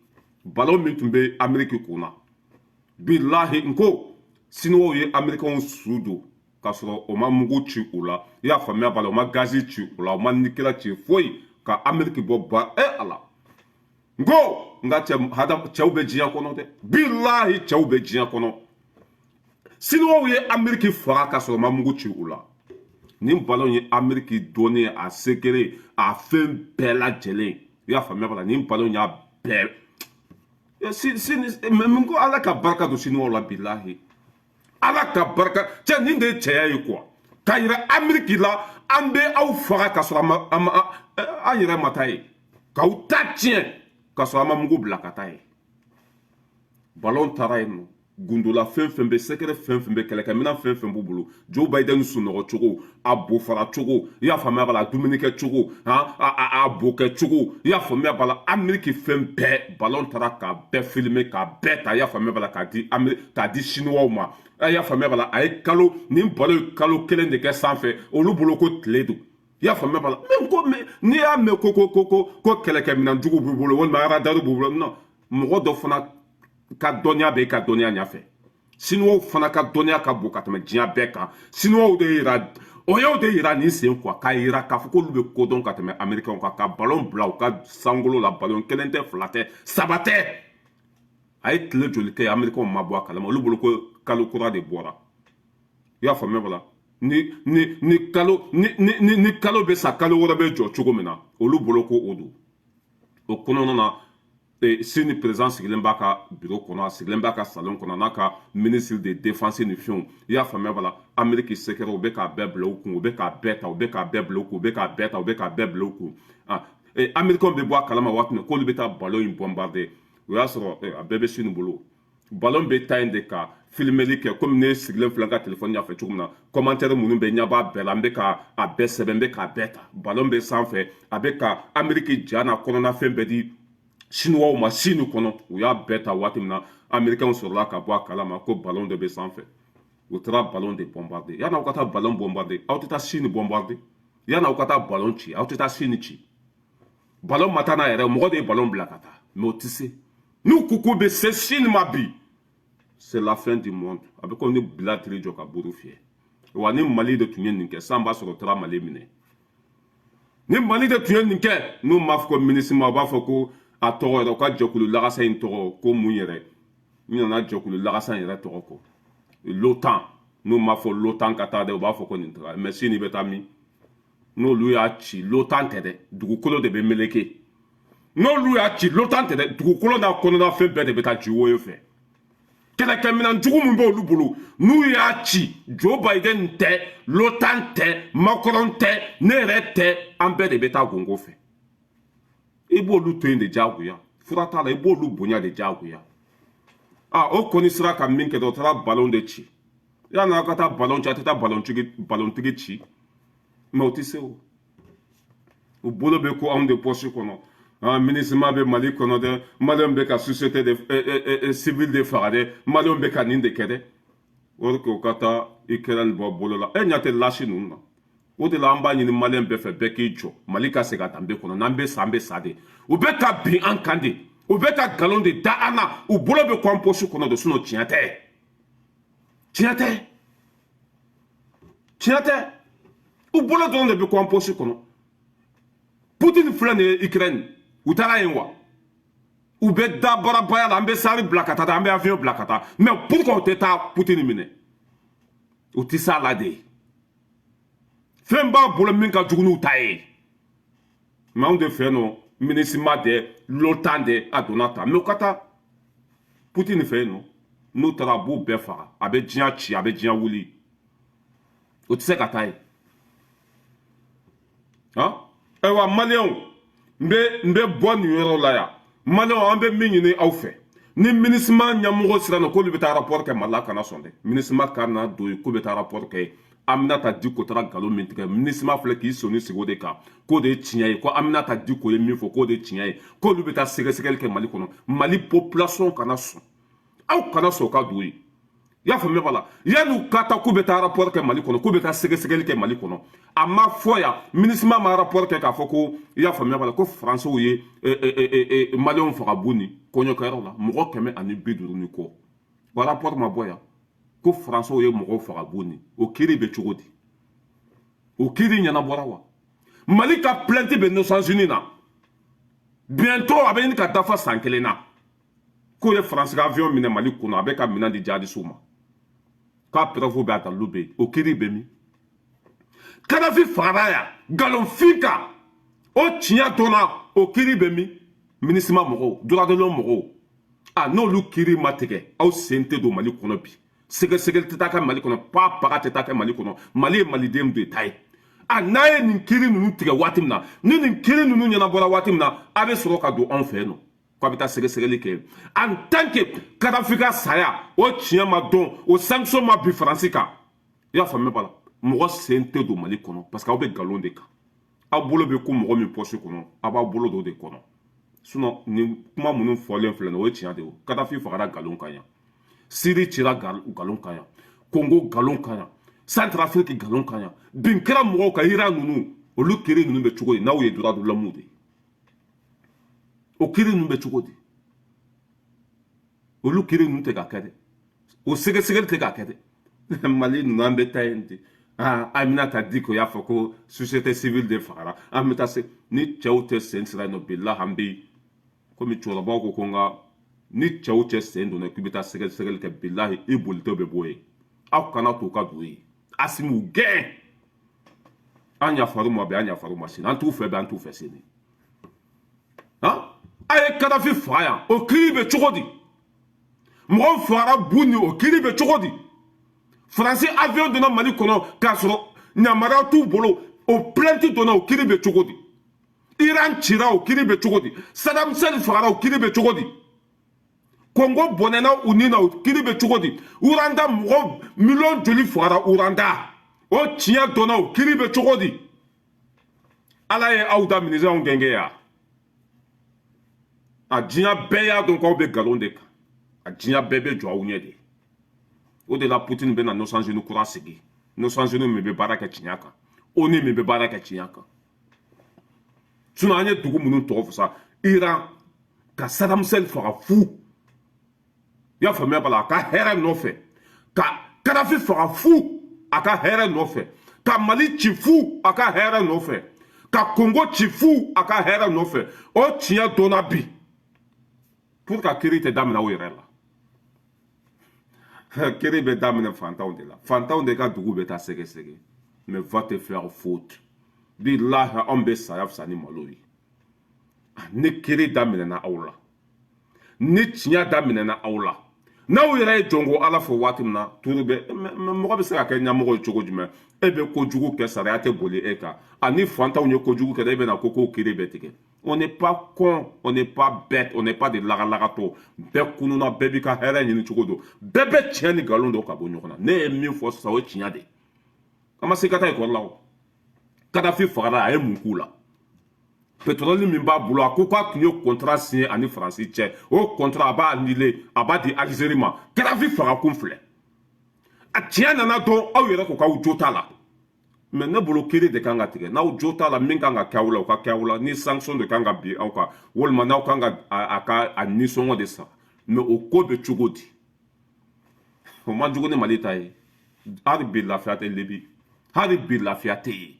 Speaker 1: Ballon min tun bɛ Ameriki kun na, bilahi, n ko Sinuwaw ye Amerikɛnw su don k'a sɔrɔ o ma mugu ci u la, i y'a faamuya b'a la, o ma gazi ci u la, o ma nikɛla ci, foyi, ka Ameriki bɔ ba. E ala, n ko n ka cɛ hada, cɛw bɛ diɲɛ kɔnɔ dɛ. Bilahi, cɛw bɛ diɲɛ kɔnɔ. Sinuwaw ye Ameriki faga k'a sɔrɔ o ma mugu ci u la. Nin ballon ye Ameriki dɔnni, a secret, a fɛn bɛɛ lajɛlen, i y'a faamuya b'a la. Nin ballon y'a bɛɛ si si. Mais n ko Ala ka barika don Sinuwaw la. Bilahi, Ala ka barika. Cɛ, nin de ye cɛya ye quoi, k'a yira Ameriki la an bɛ aw faga k'a sɔrɔ an ma an ma an yɛrɛ ma taa ye, k'aw ta tiɲɛ k'a sɔrɔ an ma mugu bila ka taa ye. Ballon taara yen nɔ. Gundola fɛn fɛn bɛ, secret fɛn fɛn bɛ, kɛlɛkɛminɛn fɛn fɛn b'u bolo, Joe Biden sunɔgɔ cogo, a bo fara cogo, i y'a faamuya b'a la, dumunikɛ cogo, han, a bo kɛ cogo, i y'a faamuya b'a la, Amérique fɛn bɛɛ, ballon taara k'a bɛɛ filmer, k'a bɛɛ ta, i y'a faamuya b'a la, k'a di Amérique, k'a di Chinois ma. I y'a faamuya b'a la, a ye kalo nin ballon ye kalo 1 de kɛ sanfɛ, olu bolo ko tile don. I y'a faamuya b'a la, mais ko n'i y'a mɛn ko kɛlɛkɛminɛn jugu b'u bolo walima radar b'u bolo, non, mɔgɔ dɔ fana ka dɔnniya bɛ e ka dɔnniya ɲɛfɛ. Sinuwaw fana ka dɔnniya ka bon ka tɛmɛ diɲɛ bɛɛ kan. Sinuwaw de yira, o y'o de yira nin sen quoi, k'a yira k'a fɔ k'olu bɛ kodɔn ka tɛmɛ Américains kan, ka ballon bila u ka sankolo la. Ballon 1 tɛ, 2 tɛ, 3 tɛ. A ye tile joli kɛ, Américains ma bɔ a kalama. Olu bolo ko kalo kura de bɔra. I y'a faamuya bala, ni kalo ni kalo bɛ sa, kalo wɛrɛ bɛ jɔ cogo min na, olu bolo ko o don. O kɔnɔna na, Sini président sigilen b'a ka bureau kɔnɔ, a sigilen b'a ka salon kɔnɔ n'a ka ministre de défense ni fɛnw. I y'a faamuya bala, Amérique secret, u bɛ k'a bɛɛ bila u kun, u bɛ k'a bɛɛ ta, u bɛ k'a bɛɛ bila u kun, u bɛ k'a bɛɛ ta, u bɛ k'a bɛɛ bila u kun. Ah, Américains bɛ bɔ a kalama waati min k'olu bɛ taa ballon in bombarder, o y'a sɔrɔ a bɛɛ bɛ Sini bolo. Ballon bɛ taa yen de ka filmeli kɛ, komi ne sigilen filɛ n ka téléphone ɲɛfɛ cogo min na. Commentaire minnu bɛ, ɲɛ b'a bɛɛ la, n bɛ ka a bɛɛ sɛbɛn, n bɛ k'a bɛɛ ta. Ballon bɛ sanfɛ, a bɛ ka Amérique ja n'a kɔnɔna fɛn bɛɛ di Chinois ma Sini kɔnɔ. U y'a bɛɛ ta waati min na, Américains sɔrɔla ka bɔ a kalama ko ballon dɔ bɛ sanfɛ. U taara ballon de bombarder. Yan'aw ka taa ballon bombarder, aw tɛ taa Sini bombarder. Yan'aw ka taa ballon ci, aw tɛ taa Sini ci. Ballon ma taa n'a yɛrɛ, mɔgɔ de ye ballon bila ka taa. Mais o tɛ se. N'u ko k'u bɛ se Sini ma bi, c'est la fin du monde. A bɛ komi ni bila tiri jɔ ka buru fiyɛ. Wa ni Mali de tun ye nin kɛ san, b'a sɔrɔ o taara Mali minɛ. Ni Mali de tun ye nin kɛ, n'u m'a fɔ ko MINUSMA, u b'a fɔ ko a tɔgɔ yɛrɛ, u ka jɛkulu lagasa in tɔgɔ ko mun yɛrɛ, n nana jɛkulu lagasa in yɛrɛ tɔgɔ kɔ, l'OTAN. N'u m'a fɔ l'OTAN ka taa dɛ, u b'a fɔ ko nin taga. Mais sini bɛ taa min? N'olu y'a ci, l'OTAN tɛ dɛ, dugukolo de bɛ meleke. N'olu y'a ci, l'OTAN tɛ dɛ, dugukolo n'a kɔnɔna fɛn bɛɛ de bɛ taa ci woyo fɛ. Kɛlɛkɛminɛn jugu min b'olu bolo, n'u y'a ci, Joe Biden tɛ, l'OTAN tɛ, Macron tɛ, ne yɛrɛ tɛ, an bɛɛ de bɛ taa gongo fɛ. I b'olu to yen de diyagoya, fura t'a la, i b'olu bonya de diyagoya. A o kɔni sera ka min kɛ dɛ, o taara ballon de ci. Yanni ka taa ballon ci, a tɛ taa ballon tigi ci. Mais o tɛ se. O u bolo bɛ ko anw de poche kɔnɔ. Ah, MINUSMA bɛ Mali kɔnɔ dɛ, Maliyɛnw bɛ ka société de civile de faga dɛ, Maliyɛnw bɛ ka nin de kɛ dɛ. O de u ka taa Ukraine bɔ bolo la, e ɲɛ tɛ lasi ninnu na. O de la an b'a ɲini Maliyɛn bɛɛ fɛ, bɛɛ k'i jɔ, Mali ka segin a danbe kɔnɔ. N'an bɛ sa, an bɛ sa de. U bɛ ka bin an kan de, u bɛ ka nkalon de da an na, u bolo bɛ kɔ an poche kɔnɔ de. Sinon tiɲɛ tɛ, tiɲɛ tɛ, tiɲɛ tɛ. U bolo dɔrɔn de bɛ kɔ an poche kɔnɔ. Poutine filɛ nin ye Ukraine, u taara yen wa? U bɛ da barabaya la, an bɛ sari bila ka taa, an bɛ avion bila ka taa. Mais pourquoi u tɛ taa Poutine minɛ? U tɛ s'a la de. Fɛn b'a bolo min ka jugu n'u ta ye. Mais anw de fɛ yen nɔ, MINUSMA dɛ, l'OTAN dɛ, a donna tan. Mais u ka taa Poutine fɛ yen nɔ, n'u taara, a b'u bɛɛ faga, a bɛ diɲɛ ci, a bɛ diɲɛ wuli. O tɛ se ka taa yen. Han, ayiwa, Maliyɛnw, n bɛ bɔ nin yɔrɔ la yan. Maliyɛnw, an bɛ min ɲini aw fɛ, ni MINUSMA ɲɛmɔgɔ sera nɔ k'olu bɛ taa rapport kɛ Mali la, kana sɔn dɛ. MINUSMA ka na don yen k'u bɛ taa rapport kɛ. Aminata Diko taara nkalon min tigɛ, MINUSMA filɛ k'i sɔnni sigi o de kan k'o de ye tiɲɛ ye, ko Aminata Diko ye min fɔ k'o de ye tiɲɛ ye, k'olu bɛ taa sɛgɛsɛgɛli kɛ Mali kɔnɔ. Mali population kana sɔn, aw kana sɔn o ka don yen. I y'a faamuya b'a la, yanni ka taa k'u bɛ taa rapport kɛ Mali kɔnɔ, k'u bɛ taa sɛgɛsɛgɛli kɛ Mali kɔnɔ, a ma fɔ yan, MINUSMA ma rapport kɛ k'a fɔ ko, i y'a faamuya b'a la, ko Faransɛw ye Maliyɛnw faga Boni kɔɲɔkɛyɔrɔ la, mɔgɔ 150 ni kɔ. O rapport ma bɔ yan ko Faransɛw ye mɔgɔw faga Boni. O kiiri bɛ cogo di? O kiiri ɲɛnabɔra wa? Mali ka plainte bɛ Nations Unies na, bientôt a bɛ ɲini ka dafa san 1 na, k'o ye Faransi ka avion minɛ Mali kɔnɔ, a bɛ ka minɛn di jihadisiw ma, k'a preuve bɛ, a dalilu bɛ yen. O kiiri bɛ min? Kadafi fagara yan nkalonfin kan, o tiɲɛ dɔnna, o kiiri bɛ min? MINUSMA mɔgɔw, droit de l'homme mɔgɔw, a n'olu kiiri ma tigɛ, aw sen tɛ don Mali kɔnɔ bi. Sɛgɛsɛgɛli tɛ taa kɛ Mali kɔnɔ, pa paga tɛ taa kɛ Mali kɔnɔ. Mali ye malidenw de ta ye. A n'a ye nin kiiri ninnu tigɛ waati min na, ni nin kiiri ninnu ɲɛnabɔra waati min na, a bɛ sɔrɔ ka don anw fɛ yen nɔ. K'a bɛ taa sɛgɛsɛgɛli kɛ. En tant que Kadafi ka saya, o tiɲɛ ma dɔn, o sanction ma bin Faransi kan, i y'a faamuya b'a la, mɔgɔ sen tɛ don Mali kɔnɔ, parce que aw bɛ nkalon de kan. Aw bolo bɛ ko mɔgɔ min poche kɔnɔ, aw b'aw bolo don o de kɔnɔ. Sinon nin kuma minnu fɔlen filɛ nin, o ye tiɲɛ de ye. O Kadafi fagara nkalon kan yan, Siri cira nkalon kan yan, Kongo nkalon kan yan, Centrafrique nkalon kan yan, bin kɛra mɔgɔw kan. Iran ninnu, olu kiri ninnu bɛ cogo di n'aw ye droit de l'homme de ye? O kiri ninnu bɛ cogo di? Olu kiri ninnu tɛ ka kɛ dɛ, o sɛgɛsɛgɛli tɛ ka kɛ dɛ. Mali ninnu, an bɛ taa yen ten. Aa, Aminata Diko y'a fɔ ko société civile de fagara. An bɛ taa se ni cɛw tɛ sen sira yen nɔ. Bilahi, an bɛ komi cɛkɔrɔbaw ko ko n ka ni cɛw cɛ sen donna k'i bɛ taa sɛgɛsɛgɛli kɛ, bilahi, i bolitɔ bɛ bɔ yen. Aw kana to ka don yen. Asimi gɛn, an yafar'u ma bi, an yafar'u ma sini. An t'u fɛ bi, an t'u fɛ sini. Han, a ye Kadafi faga yan, o kiiri bɛ cogo di? Mɔgɔw fagara bu ni, o kiiri bɛ cogo di? Faransi avion donna Mali kɔnɔ k'a sɔrɔ yamaruya t'u bolo, o plainte donna, o kiiri bɛ cogo di? Iran cira, o kiiri bɛ cogo di? Saddam Hussein fagara, o kiiri bɛ cogo di? Kongo bɔnɛna u ni na, o kiiri bɛ cogo di? Rwanda, mɔgɔ miliyɔn joli fagara Rwanda, o tiɲɛ dɔnna, o kiiri bɛ cogo di? Ala ye aw da minisɛnw gɛngɛ yan. A diɲɛ bɛɛ y'a dɔn k'aw bɛ nkalon de kan. A diɲɛ bɛɛ bɛ jɔ aw ɲɛ de. O de la Poutine bɛna Nations Unies kura sigi, Nations Unies min bɛ baara kɛ tiɲɛ kan, ONU min bɛ baara kɛ tiɲɛ kan. Sinon an ye dugu minnu tɔgɔ fɔ sa, Iran ka Saddam Hussein faga fu, i y'a faamuya b'a la, a ka hɛrɛ nɔfɛ, ka Kadafi faga fu, a ka hɛrɛ nɔfɛ, ka Mali ci fu, a ka hɛrɛ nɔfɛ, ka Kongo ci fu, a ka hɛrɛ nɔfɛ, o tiɲɛ dɔnna bi. Pour ka kiiri tɛ daminɛ aw yɛrɛ la, kiiri bɛ daminɛ fantanw de la. Fantanw de ka dugu bɛ taa sɛgɛsɛgɛ. Mais va te faire foutre. Bilahi, anw bɛ saya fisa ni malo ye. Ni kiiri daminɛna aw la, ni tiɲɛ daminɛna aw la, n'aw yɛrɛ ye jɔnko Ala fɔ waati min na, turu bɛ. Mɔgɔ bɛ se ka kɛ ɲɛmɔgɔ ye cogo jumɛn? E bɛ kojugu kɛ, sariya tɛ boli e kan. Ani fantanw ye kojugu kɛ, e bɛna ko k'o kiiri bɛ tigɛ. On n'est pas con, on n'est pas bête, on n'est pas de lagalagatɔ. Bɛɛ kununa, bɛɛ b'i ka hɛrɛ ɲini cogo don, bɛɛ bɛ tiɲɛ ni nkalon dɔn ka bɔ ɲɔgɔn na. Ne ye min fɔ sisan, o ye tiɲɛ de ye. An ma se ka taa ekɔli la. O Kadafi fagara, a ye mun k'u la? Pétrole min b'a bolo, a ko k'a tun ye contrat signé ani Faransi cɛ, o contrat, a b'a annulé, a b'a di Algérie ma. Kadafi faga kun filɛ. A tiɲɛ nana dɔn, aw yɛrɛ ko k'aw jo t'a la. Mais ne bolo, kiiri de kan ka tigɛ. N'aw jo t'a la, min kan ka kɛ aw la, o ka kɛ aw la. Ni sanction de kan ka bin aw kan, walima n'aw kan ka a ka a nisɔngɔ de sara. Mais o ko bɛ cogo di? O man jugu ni Mali ta ye. Hali bi lafiya tɛ Libi, hali bi lafiya tɛ yen.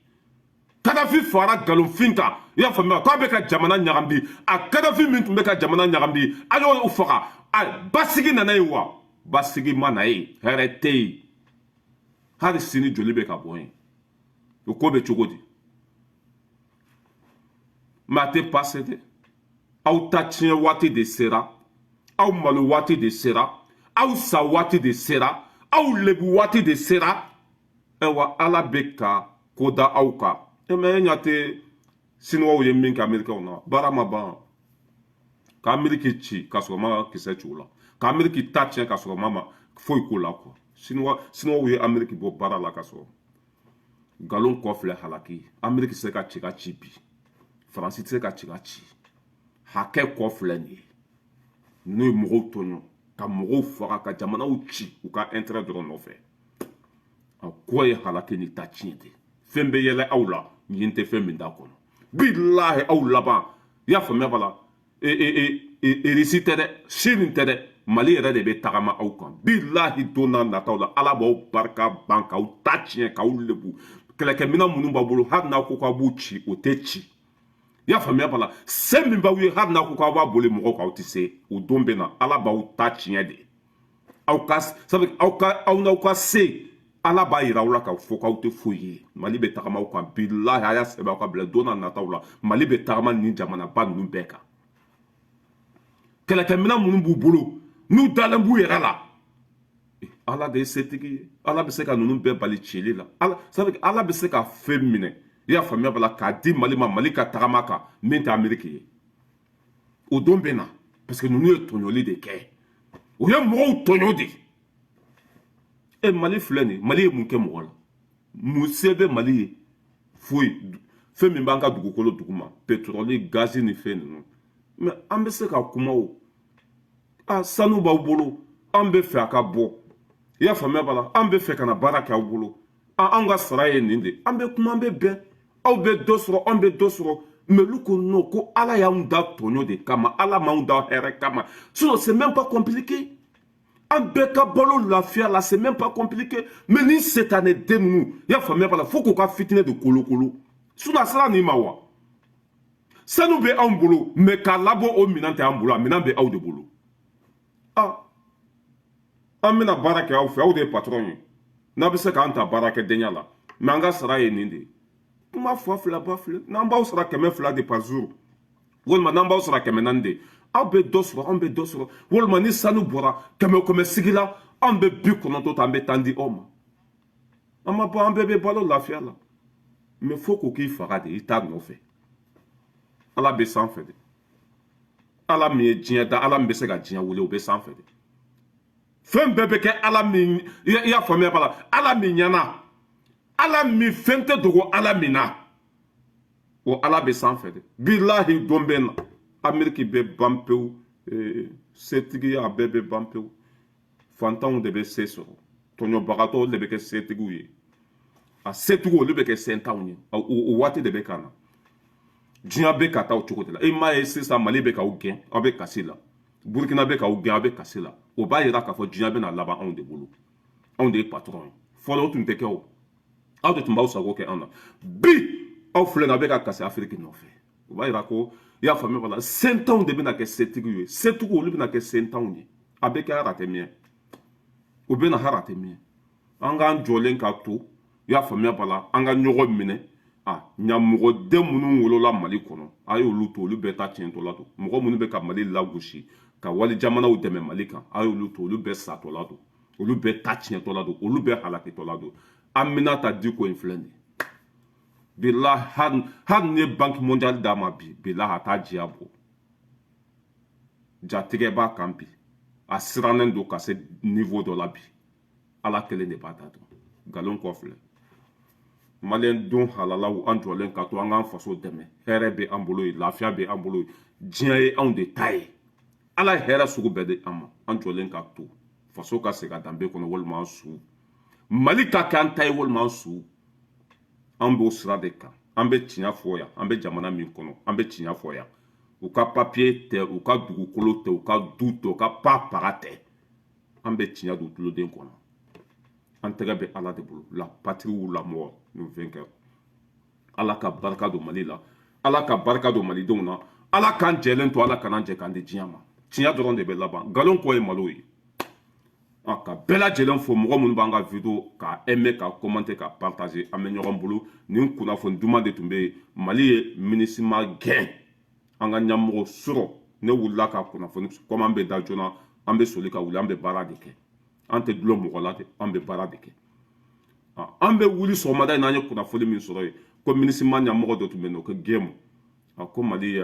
Speaker 1: Kadafi fagara nkalonfin kan, i y'a faamuya, k'a bɛ ka jamana ɲagami. A Kadafi min tun bɛ ka jamana ɲagami, a y'o faga, a basigi nana yen wa? Basigi ma na yen, hɛrɛ tɛ yen. Hali sini joli bɛ ka bɔ yen. O ko bɛ cogo di? Mais a tɛ passer dɛ. Aw ta tiɲɛ waati de sera, aw malo waati de sera, aw sa waati de sera, aw lebu waati de sera. Ayiwa, Ala bɛ ka ko da aw kan. E mɛ, e ɲɛ tɛ Siniwaw ye min kɛ Amerikɛnw na? Baara ma ban ka Ameriki ci ka sɔrɔ ma kisɛ ci o la, ka Ameriki ta tiɲɛ ka sɔrɔ ma foyi k'o la quoi. Siniwaw ye Ameriki bɔ baara la ka sɔrɔ nkalon kɔ filɛ halaki. Ameriki tɛ se ka ci ka ci bi, Faransi tɛ se ka ci ka ci. Hakɛ kɔ filɛ nin ye. N'o ye mɔgɔw tɔɲɔ, ka mɔgɔw faga, ka jamanaw ci u ka intérêt dɔrɔn nɔfɛ, a kɔ ye halaki ni ta tiɲɛ de. Fɛn bɛ yɛlɛ aw la, nin tɛ fɛn min t'a kɔnɔ. Bilahi, aw laban, i y'a faamuya b'a la. Irisi tɛ dɛ, Sini tɛ dɛ, Mali yɛrɛ de bɛ tagama aw kan. Bilahi, don n'a nataw la, Ala b'aw barika ban k'aw ta tiɲɛ, k'aw lebu. Kɛlɛkɛminɛn minnu b'aw bolo, hali n'aw ko k'aw b'u ci, o tɛ ci. I y'a faamuya b'a la. Se min b'aw ye, hali n'aw ko k'aw b'a boli mɔgɔw kan, aw tɛ se. O don bɛ na, Ala b'aw ta tiɲɛ de. Aw ka sabu aw ka aw n'aw ka se, Ala b'a yira aw la k'a fɔ k'aw tɛ foyi ye. Mali bɛ tagama aw kan. Bilahi, a y'a sɛbɛn aw ka bila, don n'a nataw la, Mali bɛ tagama nin jamanaba ninnu bɛɛ kan. Kɛlɛkɛminɛn minnu b'u bolo, n'u dalen b'u yɛrɛ la, Ala de ye setigi ye. Ala bɛ se ka ninnu bɛɛ bali cili la. Ala sabu Ala bɛ se ka fɛn minɛ, i y'a faamuya b'a la, k'a di Mali ma, Mali ka tagama kan min tɛ Ameriki ye. O don bɛ na. Parce que ninnu ye tɔɲɔli de kɛ, o ye mɔgɔw tɔɲɔ de. E Mali filɛ nin, Mali ye mun kɛ mɔgɔ la? Mun se bɛ Mali ye? Foyi. Fɛn min b'an ka dugukolo duguma, pétrole, gazi ni fɛn ninnu, mais an bɛ se ka kuma o. A sanu b'aw bolo, an bɛ fɛ a ka bɔ, i y'a faamuya b'a la, an bɛ fɛ ka na baara kɛ aw bolo, anw ka sara ye nin de, an bɛ kuma, an bɛ bɛn, aw bɛ dɔ sɔrɔ, an bɛ dɔ sɔrɔ. Mais olu ko non, ko Ala y'anw da tɔɲɔ de kama, Ala m'anw da hɛrɛ kama. Sinon c'est même pas compliqué, an bɛɛ ka balo lafiya la, c'est même pas compliqué. Mais ni setanɛ den ninnu, i y'a faamuya b'a la, fo k'u ka fitinɛ de kolokolo. Sinon a sera nin ma wa? Sanu bɛ anw bolo, mais k'a labɔ, o minɛn tɛ an bolo, a minɛn bɛ aw de bolo. Ah, an bɛna baara kɛ aw fɛ, aw de ye patron ye, n'a bɛ se k'an ta baarakɛdenya la, mais an ka sara ye nin de ye. Kuma fa fila ba filɛ, n'an b'aw sara 200 de par jour, walima n'an b'aw sara 400 de, aw bɛ dɔ sɔrɔ, anw bɛ dɔ sɔrɔ. Walima ni sanu bɔra kɛmɛ kɛmɛ sigi la, anw bɛ 90 ta, an bɛ 10 di aw ma. An ma bɔ, an bɛɛ bɛ balo lafiya la. Mais fo k'o k'i faga de, i t'a nɔfɛ. Ala bɛ sanfɛ de, Ala min ye diɲɛ da, Ala min bɛ se ka diɲɛ wuli, o bɛ sanfɛ de. Fɛn bɛɛ bɛ kɛ Ala min, i y'a faamuya b'a la, Ala min ɲɛna, Ala min fɛn tɛ dogo Ala min na, o Ala bɛ sanfɛ de. Bilahi, don bɛ na, Ameriki bɛ ban pewu, setigiya bɛɛ bɛ ban pewu, fantanw de bɛ se sɔrɔ, tɔɲɔbagatɔw de bɛ kɛ setigiw ye, a setigiw olu bɛ kɛ sentanw ye. O waati de bɛ ka na, diɲɛ bɛ ka taa o cogo de la. E m'a ye sisan, Mali bɛ k'aw gɛn, aw bɛ kasi la, Burukina bɛ k'aw gɛn, aw bɛ kasi la. O b'a yira k'a fɔ diɲɛ bɛna laban anw de bolo, anw de ye patron ye. Fɔlɔ o tun tɛ kɛ o, aw de tun b'aw sago kɛ anw na. Bi aw filɛ nin, aw bɛ ka kasi Afiriki nɔfɛ. O b'a yira ko, i y'a faamuya b'a la, sentanw de bɛna kɛ setigiw ye, setigiw olu bɛna kɛ sentanw ye. A bɛ kɛ hali a tɛ mɛn, o bɛ na hali a tɛ mɛn. An k'an jɔlen ka to, i y'a faamuya b'a la, an ka ɲɔgɔn minɛ. A ɲamɔgɔden minnu wolola Mali kɔnɔ, a y'olu to, olu bɛɛ ta tiɲɛtɔla don. Mɔgɔ minnu bɛ ka Mali lagosi, ka wali jamanaw dɛmɛ Mali kan, a y'olu to, olu bɛɛ satɔla don, olu bɛɛ ta tiɲɛtɔla don, olu bɛɛ halakitɔla don. Aminata Diko in filɛ nin ye, bilahi, hali ni ye Banque mondiale d'a ma bi, bilahi, a t'a diya bɔ. Jatigɛ b'a kan bi, a sirannen don ka se niveau dɔ la bi, Ala kelen de b'a ta dɔn. Nkalon kɔ filɛ, maliyɛn don halalaw, an jɔlen ka to, an k'an faso dɛmɛ. Hɛrɛ bɛ an bolo yen, lafiya bɛ an bolo yen, diɲɛ ye anw de ta ye. Ala ye hɛrɛ sugu bɛɛ di an ma. An jɔlen ka to, faso ka segin a danbe kɔnɔ, walima an su, Mali ka kɛ an ta ye, walima an su. An b'o sira de kan. An bɛ tiɲɛ fɔ yan, an bɛ jamana min kɔnɔ, an bɛ tiɲɛ fɔ yan. U ka papiye tɛ, u ka dugukolo tɛ, u ka du tɛ, u ka pa paga tɛ. An bɛ tiɲɛ don tuloden kɔnɔ. An tɛgɛ bɛ Ala de bolo. La patrie ou la mort, nous vainqueurs. Ala ka barika don Mali la, Ala ka barika don malidenw na, Ala k'an jɛlen to, Ala kana jɛ k'an di diɲɛ ma. Tiɲɛ dɔrɔn de bɛ laban, nkalon kɔ ye malo ye. Ka bɛɛ lajɛlen fo, mɔgɔ minnu b'an ka vidéo ka aimer, ka commenter, ka partager, an bɛ ɲɔgɔn bolo. Nin kunnafoni duman de tun bɛ yen. Mali ye MINUSMA gɛn, an ka ɲɛmɔgɔ sɔrɔ. Ne wulila ka kunnafoni, komi an bɛ da joona, an bɛ soli ka wuli, an bɛ baara de kɛ, an tɛ dulon mɔgɔ la dɛ, an bɛ baara de kɛ. An bɛ wuli sɔgɔmada in na, an ye kunnafoni min sɔrɔ yen, ko MINUSMA ɲɛmɔgɔ dɔ tun bɛ yen nɔ, ko Gɛmu, a ko Mali ye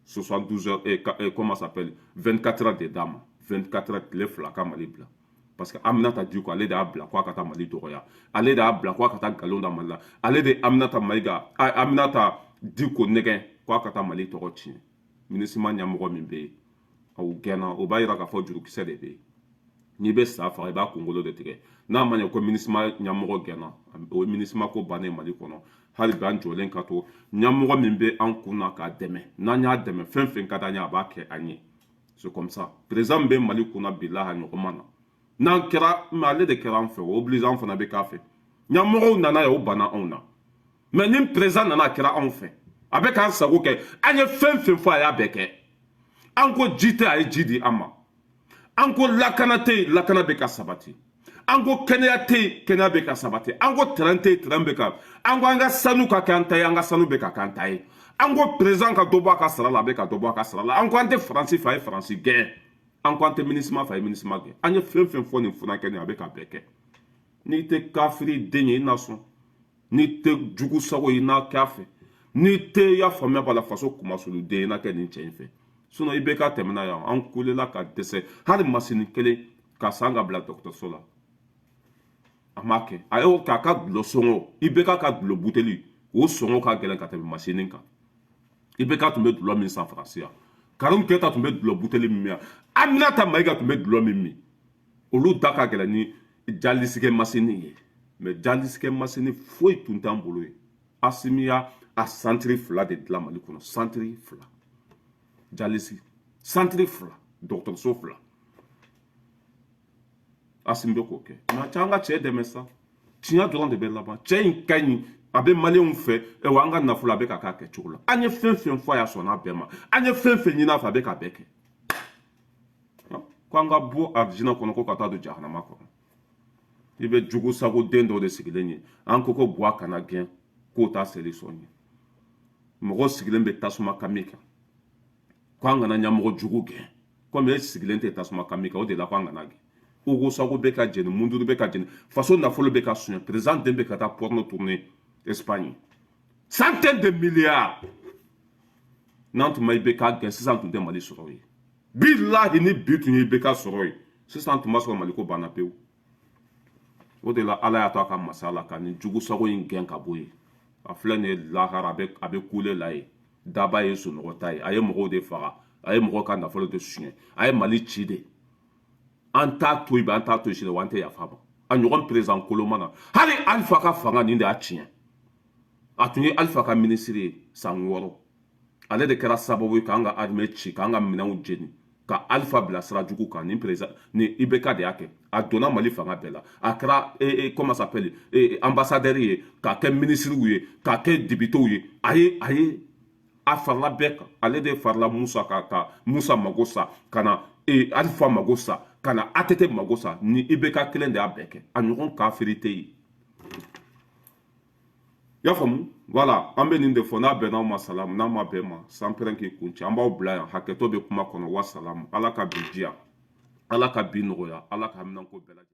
Speaker 1: 72 heures, comment ça s'appelle, 24 heures de d'a ma, 24 heures, tile 2 ka Mali bila. Parce que Aminata Diko, ale de y'a bila ko a ka taa Mali dɔgɔya, ale de y'a bila ko a ka taa nkalon da Mali la, ale de Aminata Mayiga, Aminata Diko nɛgɛn ko a ka taa Mali tɔgɔ tiɲɛ. MINUSMA ɲɛmɔgɔ min bɛ yen, o gɛnna. O b'a yira k'a fɔ jurukisɛ de bɛ yen. N'i bɛ sa faga, i b'a kunkolo de tigɛ. N'a ma ɲɛ ko MINUSMA ɲɛmɔgɔ gɛnna, o ye MINUSMA ko bannen Mali kɔnɔ. Hali bi an jɔlen ka to, ɲɛmɔgɔ min bɛ an kun na k'a dɛmɛ, n'an y'a dɛmɛ, fɛn fɛn ka d'an ye, a b'a kɛ an ye. C'est comme ça. Président min bɛ Mali kun na, bilahi, a ɲɔgɔn ma na. N'an kɛra, mais ale de kɛra an fɛ, o obligé an fana bɛ k'a fɛ. Ɲɛmɔgɔw nana yan, o banna anw na, mais ni président nana, a kɛra anw fɛ, a bɛ k'an sago kɛ. An ye fɛn fɛn fɔ, a y'a bɛɛ kɛ. An ko ji tɛ, a ye ji di an ma. An ko lakana tɛ yen, lakana bɛ ka sabati. An ko kɛnɛya tɛ yen, kɛnɛya bɛ ka sabati. An ko terrain tɛ yen, terrain bɛ ka. An ko an ka sanu ka kɛ an ta ye, an ka sanu bɛ ka k'an ta ye. An ko président ka dɔ bɔ a ka sara la, a bɛ ka dɔ bɔ a ka sara la. An ko an tɛ Faransi fɛ, a ye Faransi gɛn. An ko an tɛ MINUSMA fɛ, a ye MINUSMA gɛn. An ye fɛn fɛn fɔ nin furakɛ nin, a bɛ ka bɛɛ kɛ. N'i tɛ kafiri den ye, i na sɔn. N'i tɛ jugu sago ye, i n'a kɛ a fɛ. N'i tɛ, i y'a faamuya b'a la, faso kumasoliden, i n'a kɛ nin cɛ in fɛ. Sinon IBK tɛmɛna yan, an kulela ka dɛsɛ, hali masini kelen ka san ka bila dɔgɔtɔrɔso la, a m'a kɛ. A y'o k'a ka dulɔ sɔngɔ, IBK ka dulɔ buteli o sɔngɔ ka gɛlɛn ka tɛmɛ masini kan. IBK tun bɛ dulɔ min san Faransi yan, Karimu Keyita tun bɛ dulɔ buteli min min, Aminata Mayiga tun bɛ dulɔ min min, olu da ka gɛlɛn ni dialyse kɛ masini ye. Mais dialyse kɛ masini foyi tun t'an bolo ye. Asimi y'a a centre 2 de dilan Mali kɔnɔ, centre 2, dialyse centre 2, dɔgɔtɔrɔso 2. Asimi bɛ k'o kɛ. Mais an ka cɛ dɛmɛ sa, tiɲɛ dɔrɔn de bɛ laban. Cɛ in ka ɲi, a bɛ maliyɛnw fɛ wa an ka nafolo a bɛ ka k'a kɛcogo la. An ye fɛn fɛn fɔ a y'a sɔn n'a bɛɛ ma, an ye fɛn fɛn ɲini a fɛ, a bɛ k'a bɛɛ kɛ. Ko an ka bɔ arijinɛ kɔnɔ ko ka taa don jahanama kɔnɔ. I bɛ jugu sago den dɔ de sigilen ye. An ko ko Buwa kana gɛn, k'o t'a seli sɔn ye. Mɔgɔ sigilen bɛ tasuma kami kan ko an kana ɲɛmɔgɔ jugu gɛn. Komi e sigilen tɛ tasuma kami kan, o de la ko an kana gɛn. Ugo sago bɛ ka jeni, munduru bɛ ka jeni, faso nafolo bɛ ka suɲɛ, président den bɛ ka taa porno tourner Espagne, centaine de milliards. N'an tun ma IBK gɛn sisan, tun tɛ Mali sɔrɔ ye. Bilahi, ni bi tun ye IBK sɔrɔ ye sisan, tun b'a sɔrɔ Mali ko banna pewu. O de la Ala y'a to a ka masa la ka nin jugu sago in gɛn ka bɔ yen. A filɛ nin ye lahara, a bɛ kule la ye. Daba ye sunɔgɔ ta ye. A ye mɔgɔw de faga, a ye mɔgɔw ka nafolo de suɲɛ, a ye Mali ci de. An t'a to yen, an t'a to yen sini wa, an tɛ yafa ma. A ɲɔgɔn président koloma na, hali Alifa ka fanga nin de y'a tiɲɛ. A tun ye Alifa ka minisiri ye san 6. Ale de kɛra sababu ye k'an ka armée ci, k'an ka minɛnw jeni, ka Alifa bila sira jugu kan. Nin président ni IBK de y'a kɛ. A donna Mali fanga bɛɛ la, a kɛra comment s'appelle, ambassadeur ye, k'a kɛ minisiriw ye, k'a kɛ députéw ye. A ye a farala bɛɛ kan. Ale de farala Musa kan ka Musa mago sa, ka na Alifa mago sa, ka na ATT mago sa. Ni IBK kelen de y'a bɛɛ kɛ. A ɲɔgɔn kafiri tɛ yen. I y'a faamu? Voilà, an bɛ nin de fɔ. N'a bɛnna aw ma, salamu. N'a ma bɛn ma, sanpɛrɛn k'i kun cɛ. An b'aw bila yan, hakɛto bɛ kuma kɔnɔ. Wa salamu. Ala ka bi diya, Ala ka bi nɔgɔya, Ala ka haminanko bɛɛ lajɛlen.